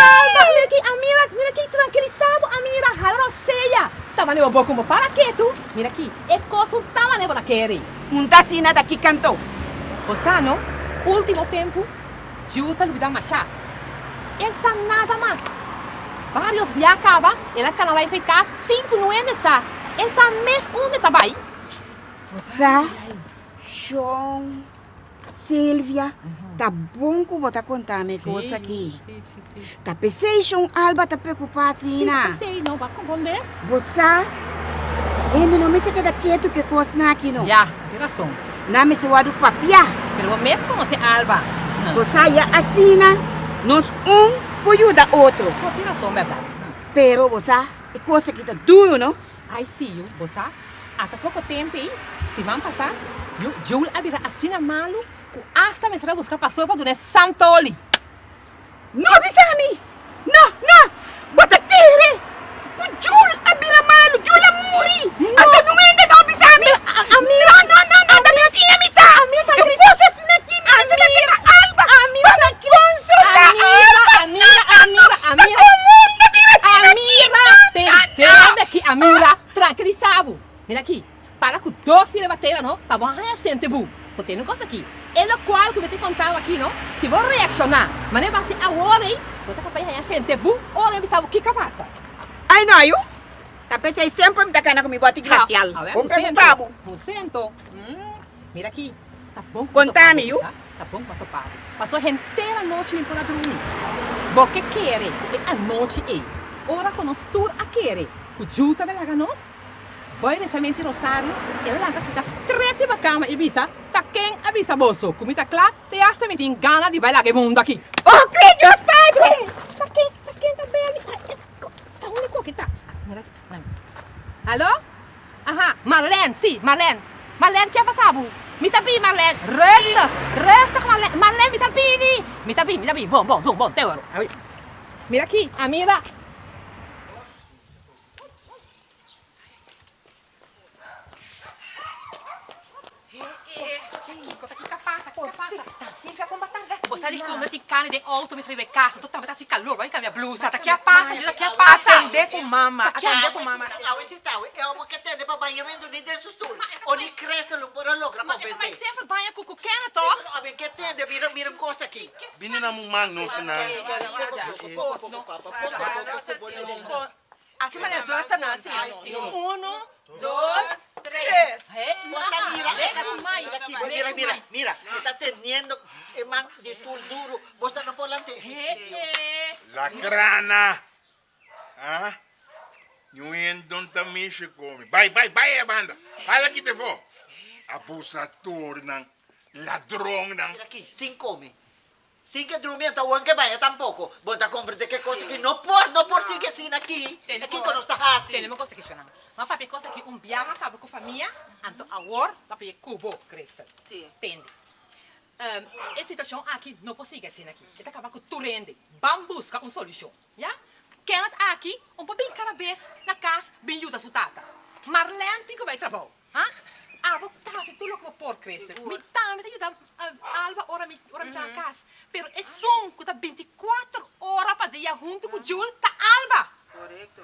Alba, mira aki, Amira, mira aki, trankilisá bo, Amira, hala rosea. Ta mane bo boka un bo para ketu. Mira aki, e kos un ta mane bo ta kere. Un ta asina ta ki kanto. Bo sa no, ultimo tempu, Ju ta lubida mashá. El sa nada mas. Varios bia kaba, el a kana bai fei kas sin ku nuende sa. El sa mes unda e ta bai. Bo sa, Shon. Silvia, ta bon ku bo ta konta mi e kos aki. Ta p'esei Shon Alba ta preokupá asina. Bo sa, hende no mester keda ketu ku e kosnan aki no. Nan mester wòrdu papiá. Bo sa, ya asina nos un por yuda otro. Pero bo sa, e kos aki ta duru no. Ai sí, yu, bo sa, ata poko tempu ei, siman pasá, yu Jul a bira asina malu ku asta mester a buska pastor pa dun'é santoli. No bisa mi! No, no! Bo ta kere ku Jul a bira malu? Jul a muri! Ata no hende no bisa mi! No, no, no, no! Ata mi siña mi ta! E kos asina aki mi mester ta seka Alba pa mi konsolá Alba! Amira, Amira, Amira! Ta kon mundo bira asina aki? Amira, tende aki, Amira, trankilisa bo. Mira aki, para ku dos fila batera no, pa bo haña sente bo. So tende un kos aki, e lokual ku mi tin kontá bo aki no, si bo reakshoná manera bo hasi awor ei, bo ta kapaz di haña sente bo ora mi bisa bo kiko a pasa. Ai no, yu, ta p'esei semper mi ta kana ku mi bòti glasial. Bo preokupá bo. Un sento. Mira aki, ta bon ku Kontá mi, yu. Ta bon ku bo topa bo. Paso henter anochi mi por a drumi. Bo ke kere ku e anochi ei, ora ku nos tur a kere ku Ju ta belaga nos, Boy resa menti rosario, el a lanta sinta stret riba kama i bisa, Ta ken a bisa boso ku mi ta kla te asta mi tin gana di bai laga e mundu aki? Oh, kre Dios Padre! Ta ken, ta ken ta bel mi? Ta unda ku ta? Mira aki, mami. Alo? Aha, Marlene, si, Marlene. Marlene, ke a pasa bo? Mi ta bini, Marlene. Rustig, rustig, Marlene. Marlene, mi ta bini. Mi ta bini, mi ta bini. Bon, bon, zon, bon, te oro. Mira aki, Amira. Kiko ta kiko a pasa kiko a pasa bo sa di come tin carne den auto mi sa biba e casa to tambe ta haci calor bo a cambia blusa ta ki a pasa yuda ki a pasa Atende cu mama atende cu mama. Awe si ta awe e homo ke tende pa baña mendo ni den su stoel o ni Cresto lo por a logra Ma e ta convence. bay semper baña cu cu Kenneth toch? Si pero awe ke tende mira mira un cos aki. Bini na muman nos nan. Poco poco papa poco poco. Así manera zuster nan a siña nos. Uno, dos, tres. Bota mira, mira, mira, mira, e ta teniendo e man di stoel duro, boso no por lant'é. La crana! Ah? Niun hende don ta mishi ku mi. Bai, bai, bai e banda. Hala kita afó. Abusadornan, ladronnan. Mira aki, sin come. Sin ke drumi anto awor ke baya tampoco. Bo ta comprende ke cos aki no por, no por sigui asina aki. Tende Kiko nos ta haci? Tende mi cos aki shona. Ma papia cos aki un biaha caba cu famia, anto awor papia cu bo, Christel. Si. Tende. E situacion aki no por sigui asina aki. E ta caba cu tur hende. Ban busca un solucion. Ya? Kenneth aki un por bin cada bes na cas bin yuda su tata. Marlene tin cu bay trabao. Ha? Abo ta hasi tur loke bo por, Christel. Mi tambe ta yuda Alba ora mi ora mi ta na kas. Pero esun ku ta bintikuater ora pa dia huntu ku Jul ta Alba. Korekto.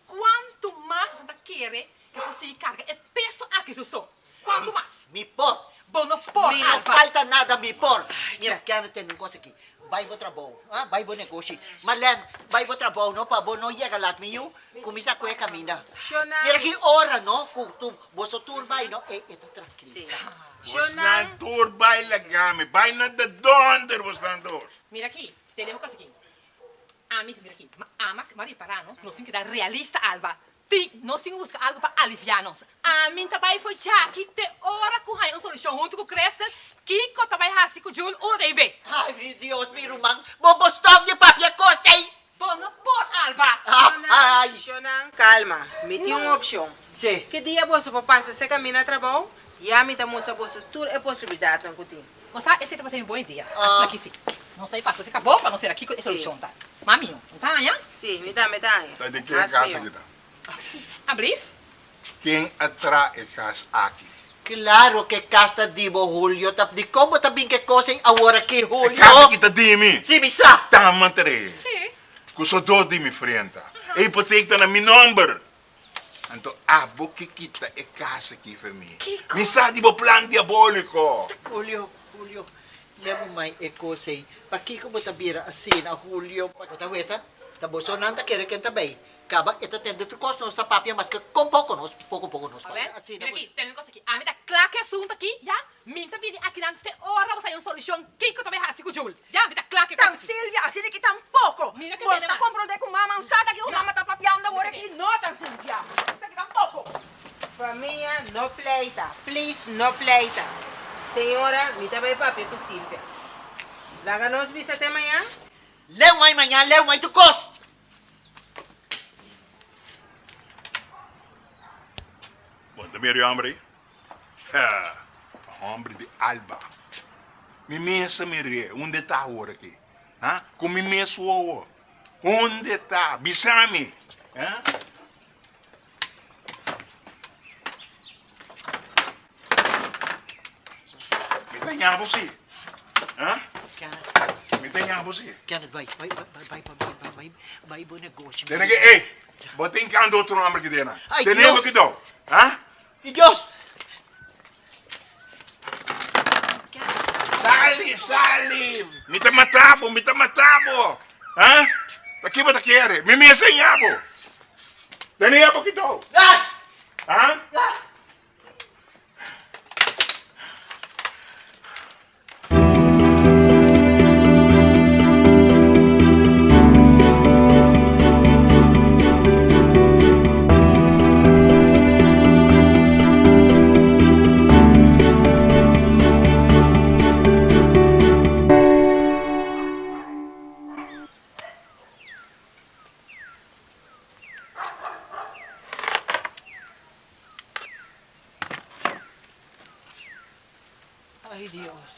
Kuantu mas boso ta kere ku por sigui karga e peso aki su so? Kuantu mas? Mi por. Bo no por, Mi no Alba. falta nada, mi por. Mira, Kenneth tende un kos aki. Bai bo trabou, ah, bai bo negoshi. Marlene, bai bo trabou no, pa bo no yega lat mi yu. Kuminsá ku e kaminda. Mira ki ora no, ku tu boso tur bai no, e e ta trankilisá. Bosnan tur bai laga mi, bai na de donder bosnan tur. Mira aki, tende bo kos aki. Ami, mira aki, ma ama, ma ripará no, ku nos tin keda realista, Alba. Tin, nos tin ku buska algu pa aliviá nos. Ami ta bai for djaki te ora ku haña un solushon huntu ku Christel, kiko ta bai hasi ku Jul unu ta i be. Ai mi Dios, mi ruman, bo por stòp di papia kos ei! Bo no por, Alba! Shonnan, shonnan, kalma, mi tin un opshon. Sí. Ki dia boso por pasa se kaminda trabou? Ya mi ta mustra boso tur e posibilidatnan ku tin. Bo sa, esei tabata un bon idea. Asina ki si. Nos ta e pasa serka bo pa nos mira kiko e solushon ta. Mami, no ta haña? Sí, mi tambe ta haña. Ta di ken kas aki ta? Ablief? Ken a traha e kas aki? Claro ke kas ta di bo, Julio. Ta di kon bo ta bin ke kos ei awor aki, Julio? E kas aki ta di mi. Sí, mi sa. Ta mantené. Sí. Ku sodó di mi frenta. E hipotek ta na mi nòmber. Anto abo ke kita e kas aki for mi. Kiko? Mi sa di bo plan diabóliko. Julio, Julio, leba mai e kos ei. Pakiko bo ta bira asina, Julio? Bo ta weta? Ta boso nan ta kere ken ta bay. Kaba e ta tende tur kos nos ta papia maske kon poko nos, poko poko nos papia. Awe, Asina mira bo. aki, tende un kos aki. Ami ta kla ku e asuntu aki, ya. Mi ta bini akinan te ora bo sa un solushon kiko ta bay hasi ku Jul. Ya, mi ta kla ku e kos Tan aki. Silvia, asina ki tampoko. Mi no ke Bo tende ta mas. komprondé ku mama un sa ta ki ku No. mama ta papiando awor Mi no ke aki? No, Tan Silvia. Esaki tampoko. Famia, no pleita. Please, no pleita. Señora, mi ta bay papia ku Silvia. Laga nos bisa te mañan. Leu mai mañan, leu mai tur kos. Bo ta mira e homber ei? Ha! E homber di Alba. Mi mes a mir'é. Unda e ta awor aki? Ha? Ku mi mes wowo. Unda e ta? Bisa mi. Ha? Mi ta ña bo si. Ha? Mi ta ña bo si. Kenneth, bai, bai, bai, bai, bai, bai, bai, bai bo negoshi. Tene ke, ey, bo tin kando otro homber ki dena. Ay, Tene Dios. bo kido. Ha? Dios! Sali, sali! Mi ta mata bo, mi ta mata bo! Ha? Ta ki bo ta kere? Mi mi enseña bo. Tene bo kido. Ha? Ay Dios.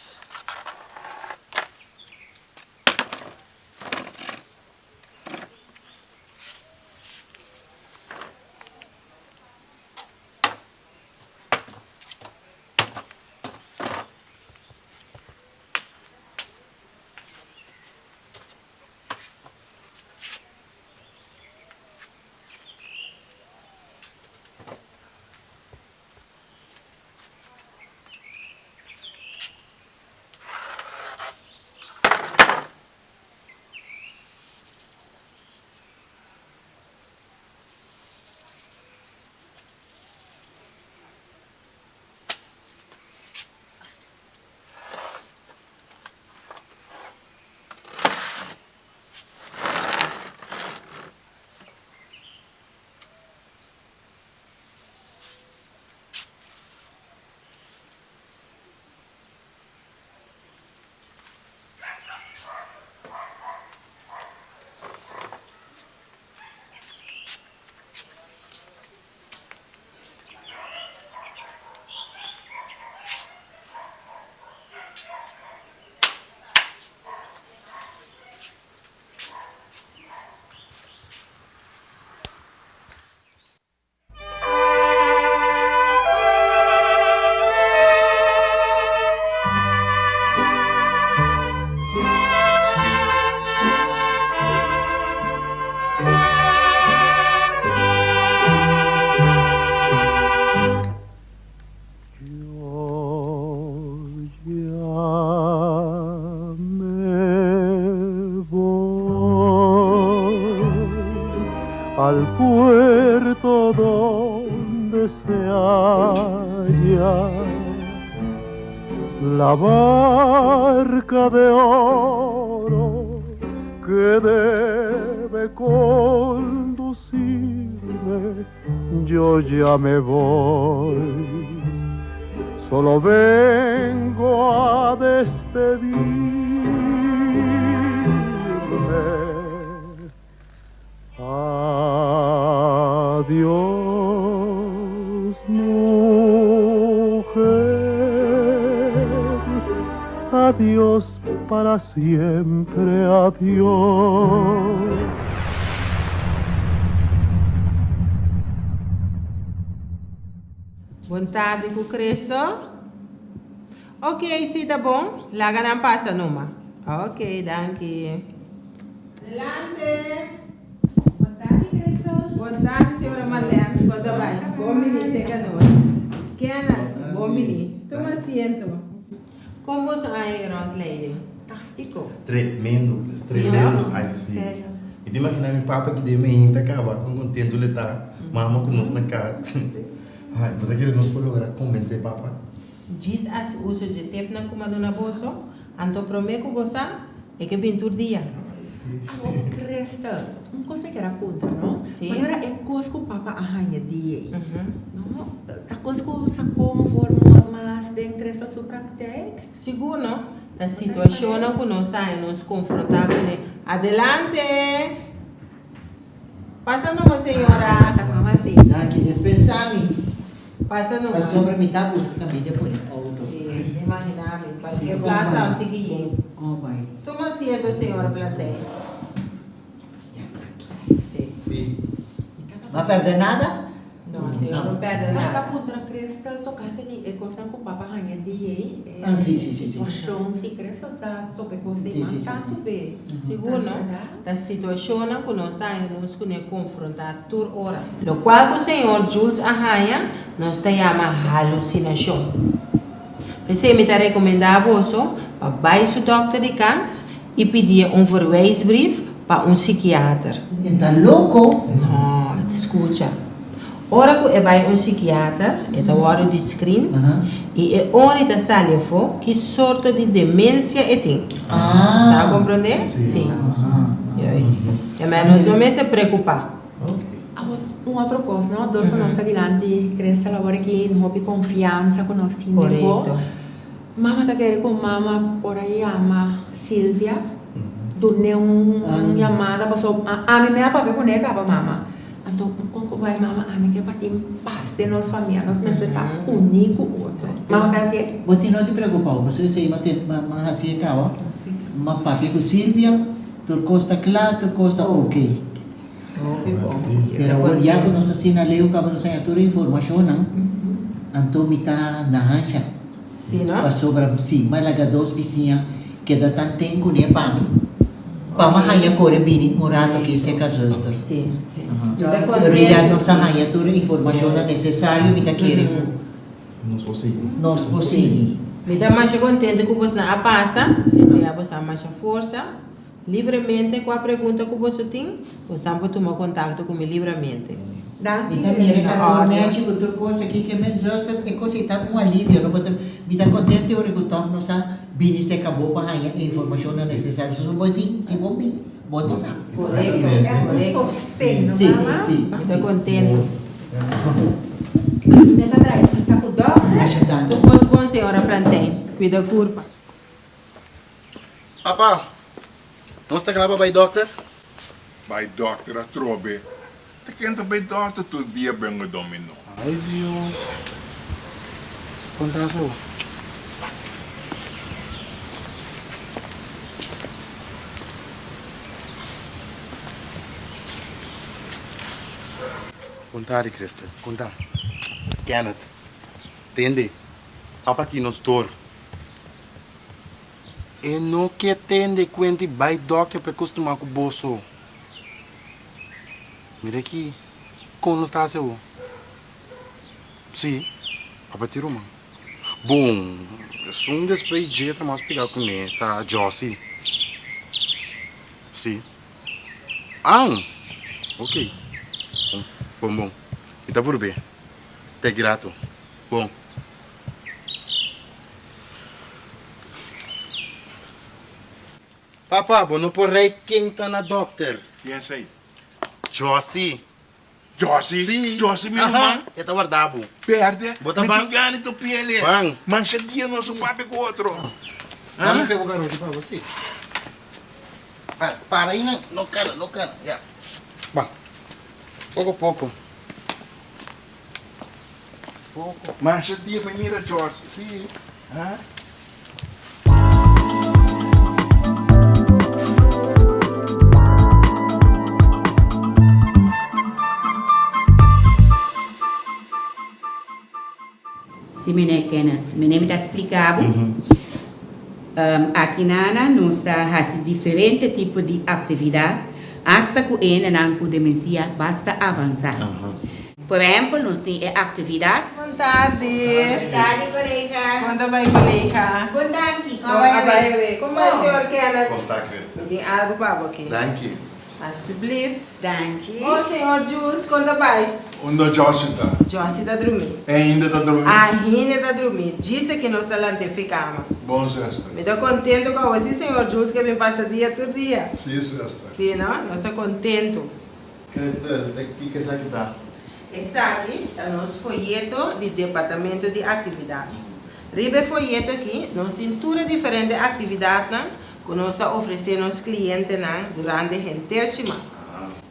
Al puerto donde se halla la barca de oro que debe conducirme, yo ya me voy. Solo vengo a despedirme. Adiós, mujer. Adiós para siempre, adiós. Bon tardi ku Cristo. Ok, si ta bon, laga nan pasa numa. Ok, danki. Adelante. Bon tardi, Crystal. Bon tardi, señora Marlene. Con ta bai? Bon bini cerca nos. Kenneth, bon bini. Tuma asiento. Con boso a haña e rondleiding? Fantástico. Tremendo, Chris. Tremendo. Ai, si. Serio. Mi ta imagina mi papa ki den meinta caba con contento le ta mama cu nos na cas. Ai, bo ta kere nos por logra convence papa? Djis hasi uso dje tepnan ku m'a duna boso, anto promé ku bo sa, e ke bin tur dia. Awor, Crystal, un kos mi kier a puntra, no? Sí. Manera e kos ku papa a haña di ei, no? Ta kos ku sa komo for mas den Crystal su praktijk? Sigur, no? Ta situashonnan ku nos ta haña nos konfrontá kuné. Adelante! Pasa numa, señora. Danki, dispensá mi. Pasa numa. Pasobra mi ta buska kaminda pone outo. Sí, imaginá mi. Parke plaza un tiki yen. Kon bai? Tuma asiento, señora Plantijn. Ya, danki. Sí. Sí. No a pèrdè nada? No, señor, no pèrdè M'a nada. ta puntra Crystal tokante di e kosnan ku papa haña di ei, e Ah, sí, sí, sí, sí. situashon, si Crystal sa topa e kos ei Sí, mas sí, sí, tantu sí. be. Sigur no, ta situashonnan ku nos ta haña nos kuné konfrontá tur ora. Lokual ku señor Jules a haña nos ta yama halusinashon. P'esei mi ta rekomendá boso pa bai su dòkter di kas i pidié un verwijsbrief pa un sikiater. E ta loko? No, skucha. Ora ku e bai un sikiater, e ta wòrdu di screen i e ora ta sali afó ki sorto di demensia e tin. Sa a komprondé? Sí. Juist. E mei nos no mester preokupá. Awor, un otro kos, no? Dor ku nos ta dilanti Crystal awor aki, hopi konfiansa ku nos tin den bo. Korekto. Mama ta kere ku mama por a yama Silvia, dun'é un yamada paso ami me a papia kuné kaba mama. Anto kon ku bai mama ami ke pa tin pas den nos famia, nos mester ta uní ku otro. Mama ta hasié? Bo tin no di preokupá bo, pasobra esei m'a ten m'a hasié kaba. M'a papia ku Silvia, tur kos ta kla, tur kos ta oke. Pero awor ya ku nos asina leu kaba nos haña tur e informashonnan, anto mi ta na hansha. Sí, no? Pasobra si m'a laga dos bisiña keda tan ten kuné pa mi, pa m'a haña kore bini un rato aki serka zuster. Sí, sí. Pero ya nos a haña tur e informashonnan nesesario, mi ta kere ku Nos por sigui. nos por sigui. Mi ta masha kontento ku bosnan a pasa, desea boso masha forsa. Libremente kua pregunta ku boso tin, bosan por tuma kontakto ku mi libremente. Danki Mi ta mira Resa. kantor Menchi ku tur kos aki ke men zuster e kos ei ta un alivio no bo ta mi ta kontento ora ku tòg nos a bini serka bo pa haña e informashonnan nesesario so bo si si bo bin bo ta sa. Korekto, Es un korekto. sosten no Sí, mama? sí, Mi ta kontento. Mi ta trae sita ku dòkter. Masha danki. Tur kos bon señora Plantijn. Kuida kurpa. Papa, nos ta kla pa bai dòkter? Bai dòkter atrobe. Ta ken ta bai dòkter tur dia bengo dominó. Ay Dios, kon ta aso? Konta di Christel, konta. Kenneth, tende, papa tin nos dor. E no ke tende kuenti bai dòkter pa e kostumá ku boso. Mira aki, kon nos ta hasi awor? Sí, papa tin ruman. Bon, esun despues dje ta mas pegá kuné ta Josie. Sí. An! Ok. Bon, bon, bon. Mi ta purb'é. Te grato. Bon. Papa, bo no por rei ken ta na dokter. Ken esei? Josie. Josie? Sí. Josie mi ruman? Aha, e ta warda bo. Perde? Bo ta Mi ban? tin gana di topi'el. Ban. Masha dia nos un papia ku otro. Ha? Dame pega bo garoti pa bo, sí. Para, para ei nan. No kana, no kana. Ya. Ban. Poko poko. Poko. Masha dia mi mira Josie. Sí. Ha? Si meneer Kenneth, meneer mi ta splica bo, aki nana nos ta haci diferente tipo di actividad hasta cu hendenan cu demencia basta avansa. Por ehempel nos tin e actividad. Bon tardi. Bon tardi colega. Con ta bay colega? Bon danki. Con a bay awe? Con bay señor Kenneth? Con ta Christel. Mi tin algo pa bo aki. Danki. Alsjeblieft. Danki. Oh señor Jules, con ta bay? Unda Josie ta? Josie ta drumi. Ainda ta drumi? Ainda ta drumi. Djis aki nos ta lant'é fi cama. Bon zuster. Mi ta contento cu awe si señor Jules ke bin pasa dia tur dia. Si zuster. Si no? Nos ta contento. Christel, e kiko esaki ta? Esaki ta nos foyeto di Departamento di Aktividat. Riba e foyeto aki nos tin tur e diferente aktividatnan ku nos ta ofresé nos klientenan durante henter siman.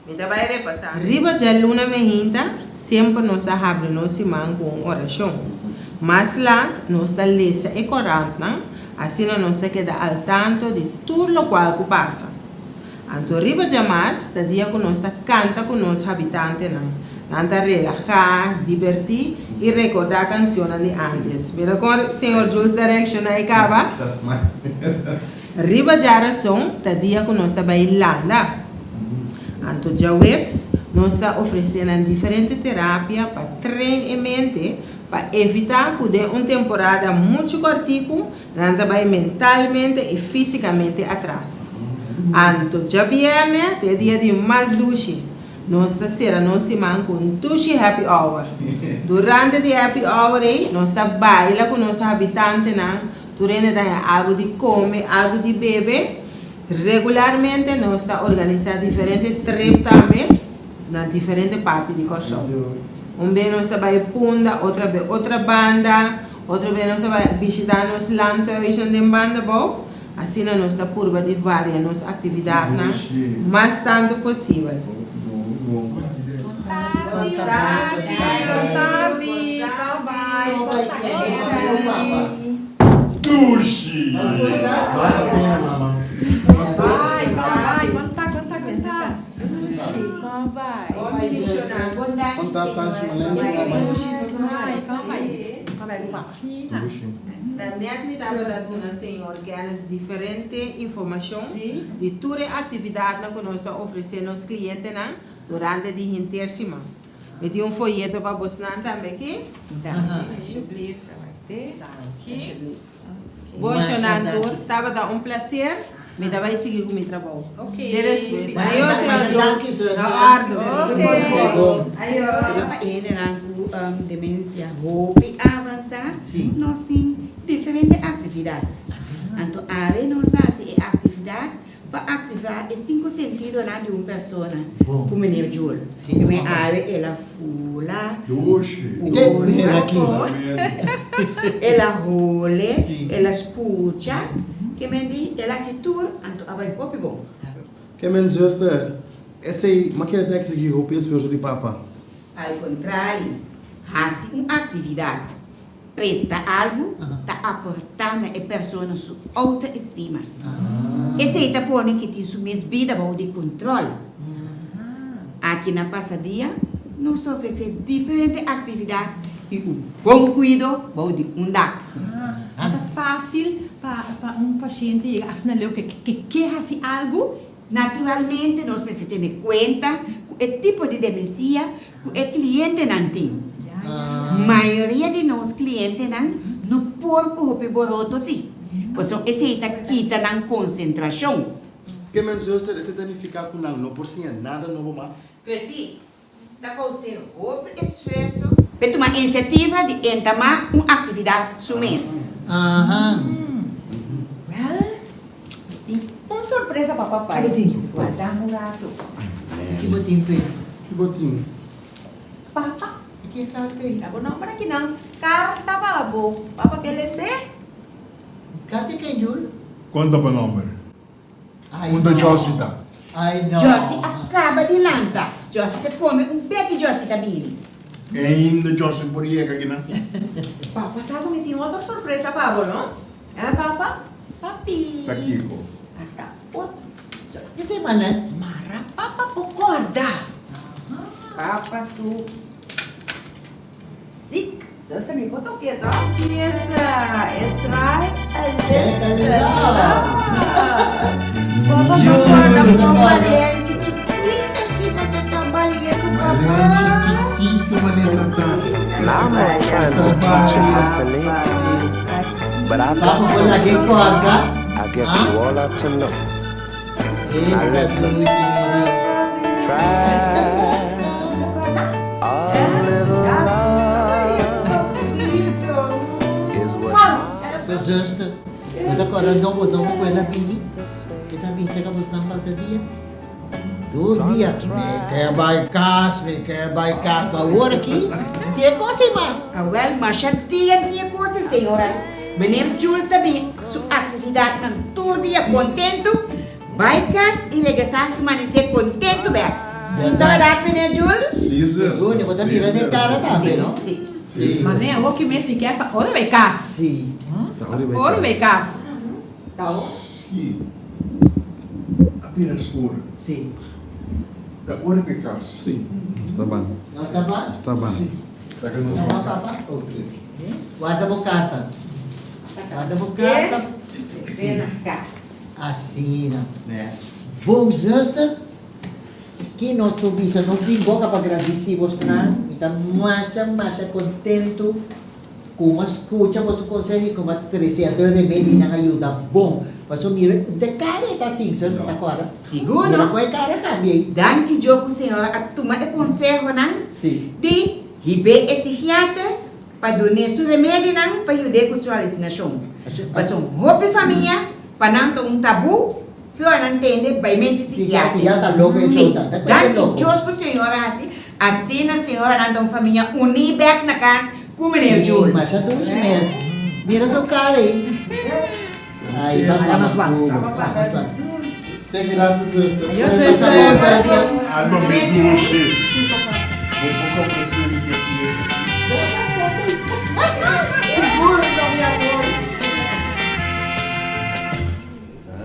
Mi ta bai repasá. Riba djaluna mehinta semper nos ta habri nos siman ku un orashon. Mas lat nos ta lesa e korantnan, asina nos ta keda al tanto di tur lokual ku pasa. Anto riba djamars ta dia ku nos ta kanta ku nos habitantenan. Nan ta relahá, dibertí i rekordá kansionnan di ántes. Mira kon señor Jules ta reakshoná e kaba. Riba djarason ta dia ku nos ta bai landa. Anto djaweps nos ta ofresé nan diferente terapia pa train e mente pa evitá ku den un temporada muchu kòrtiku Nan ta bai mentalmente i físikamente atras. Anto djabièrnè ta e dia di mas dushi. Nos ta sera nos siman ku un dushi happy hour. Durante di happy hour ei, nos ta baila ku nos habitantenan, tur hende ta haña algu di kome, algu di bebe. Regularmente nos ta organisá diferente trip tambe na diferente parti di Kòrsou. Un be nos ta bai Punda, otra be Otrabanda. Otro bes nos a bai bishitá nos landhuizen den Bandabou, asina nos ta purba di varia nos aktividatnan mas tantu posibel. Ta net mi tabata duna señor Kenneth diferente informacion di tur e actividadnan cu nos ta ofrece nos clientenan durante di henter siman. Mi tin un foyeto pa bosnan tambe aki. Alsjeblieft. Bon shonan tur, tabata un placer. Mi ta bai sigui cu mi trabou. Te despues. Ayo señor Jules. Na ordo. Ayo. Pa hendenan cu demencia hopi avansa, nos tin diferente actividad. Anto awe nos a haci e actividad pa activa e cinco sentidonan di un persona cu meneer Jules. Primer awe el a fula, el a hole, el a scucha, ke men di el a haci tur anto a bay hopi bon. Ke men zuster, esey ma kere ta exigi hopi esfuerso di papa. Al contrario, haci un actividad Presta algu ta aportá na e persona su outoestima. Esei ta pone ku tin su mes bida bou di kontrol. Aki na Pasadia nos ta ofresé diferente aktividat i un bon kuido bou di un dak. No ta fásil pa un pashente yega asina leu ke ke hasi algu. Naturalmente nos mester tene kuenta ku. e tipo di demensia ku e klientenan tin. Mayoria di nos klientenan no por ku hopi boroto si, pasobra esei ta kita nan konsentrashon. Ke men zuster, esei ta nifiká ku nan no por siña nada nobo mas? Presis. Ta kous'é hopi esfuerso p'e tuma inisiativa di entamá un aktividat su mes. Wèl, mi tin un sorpresa pa papai. Warda un ratu. Ki bo tin p'e? Ki bo tin? Papa. Ki e karta ei? Ta bo nòmber akinan. Karta pa bo. Papa ke les'é? Karta ken, Jul? Kon ta bo nòmber? Unda Josie ta? Josie a kaba di lanta. Josie ta kome un bek i Josie ta bini. Ainda Josie por yega akinan? Papa sa ku mi tin otro sorpresa pa bo, no? Eh, papa? Papi. Ta kiko? Ata otro. Esei manet. Mara papa por korda. Papa su Sick. Zuster mi por toque to? Pieza e try a little love. Papa pa corda con Malenchi chiquito si bo ta tambaleando cu papa. Malenchi chiquito manera ta. Now I'm not trying to teach you how to live, but I've got Papa por laga e something corda. I guess you all ought to know. Now Esta listen, dushi meri. try a little love is what To zuster, bo ta corda nobo nobo cu el a bini? E ta bisa ca bosnan pasa dia? Tur dia, mi ke bai cas, mi ke bai cas, ma awor aki no tin e cos ei mas. Awel, masha dia no tin e cos ei, señora. Meneer Jules ta bin su actividadnan tur dia contento, bai cas y regresá su manisé contento bek. No ta berdad, meneer Jules? Sí, zuster. Según, bo ta mira den cara tambe, no? Sí. Sí. Manera awor ki mes mi ke sa ora bai cas. Sí. Ora bai cas. Sí. A bira skur. Sí. Ta ora bai cas. Sí, nos ta ban. Nos ta ban? Nos ta ban. Sí. Ta ke nos Nos ban. papa? Ok. Warda bo carta. Warda bo carta. Sí. Asina. Bon zuster, ki nos por bisa? Nos tin boca pa gradici bosnan. Mi ta masha masha contento cu mi a scucha boso conseho y cu mi a trece anto e remedinan a yuda bon. Pasobra mira, de cara e ta tin, zuster, ta corda? Sigur Mira no. con e cara cambia ey. Danki Djo cu señora a tuma e consehonan di hib'é e psichiater pa dun'é su remedinan pa yud'é ku su halusinashon. Pasobra hopi famia pa nan ta un tabú fi ora nan tende baimentu psikiátriko. Sí, danki Dios ku señor a hasi asina señora nan ta un famia uní bèk na kas ku meneer Jul. Alma mi dushi. Bo por komprensé mi ke pies aki.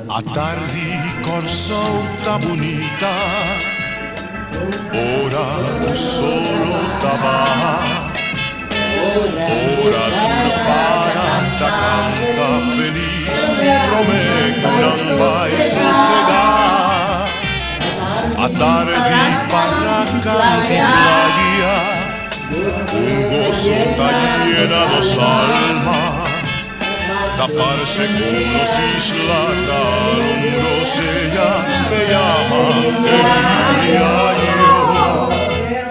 Atardi Kòrsou ta bunita Ora ku solo ta baha Ora tur para ta kanta felis Promé ku nan bai sosegá Atardi para kanti playa Un goso ta yena nos alma Ta parse ku nos isla ta lumbro sea me yama e dia yo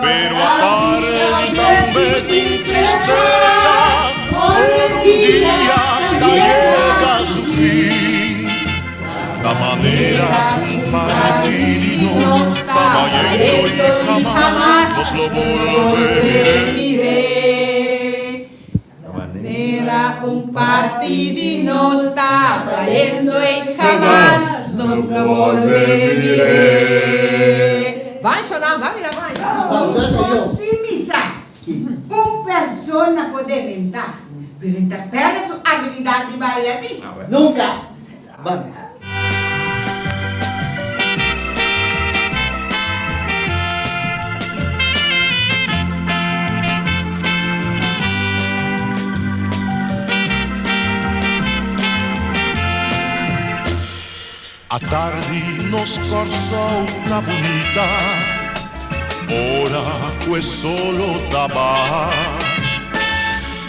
Pero atardi tambe tin tristesa Todo un dia ta yega su fin Ta manera ku un parti di nos ta bayendo i hamas nos lo bolbe mir'é. Manera un parti di nos ta bayendo y jamás nos lo bolbe mir'é. Ban Shonan, ban mira ban. Bo si misa, un persona por dementá, pero e ta perde su abilidat di baila si. Nunca! Ban. Atardi nos Kòrsou ta bunita. Ora ku e solo ta baha,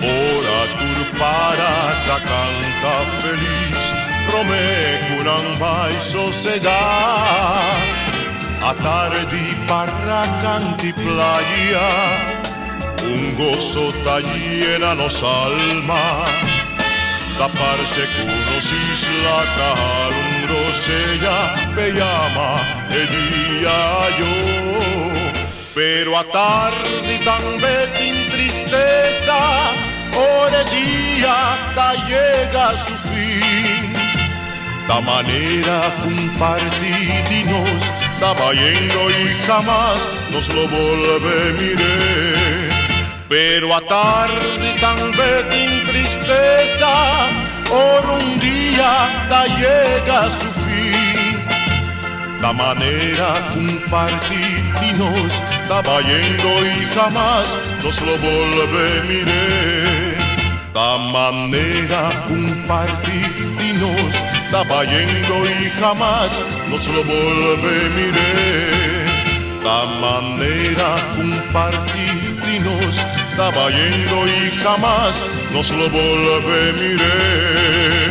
ora tur para ta kanta felis, promé ku nan bai sosegá. Atardi para kant'i playa, un goso ta yena nos alma. Ta parse ku nos isla ta hala un rosea p'e yama e dia ayó. Pero atardi tambe tin tristesa, ora e dia ta yega su fin. Ta manera ku un parti di nos ta bayendo i hamas nos lo bolbe mir'é. Pero atardi tambe tin tristesa, ora un dia ta yega su fin. Ta manera ku un parti di nos ta bayendo i hamas nos lo bolbe mir'é. Ta manera ku un parti di nos ta bayendo i hamas nos lo bolbe mir'é. Ta manera ku un parti di nos ta bayendo i hamas nos lo bolbe mir'é.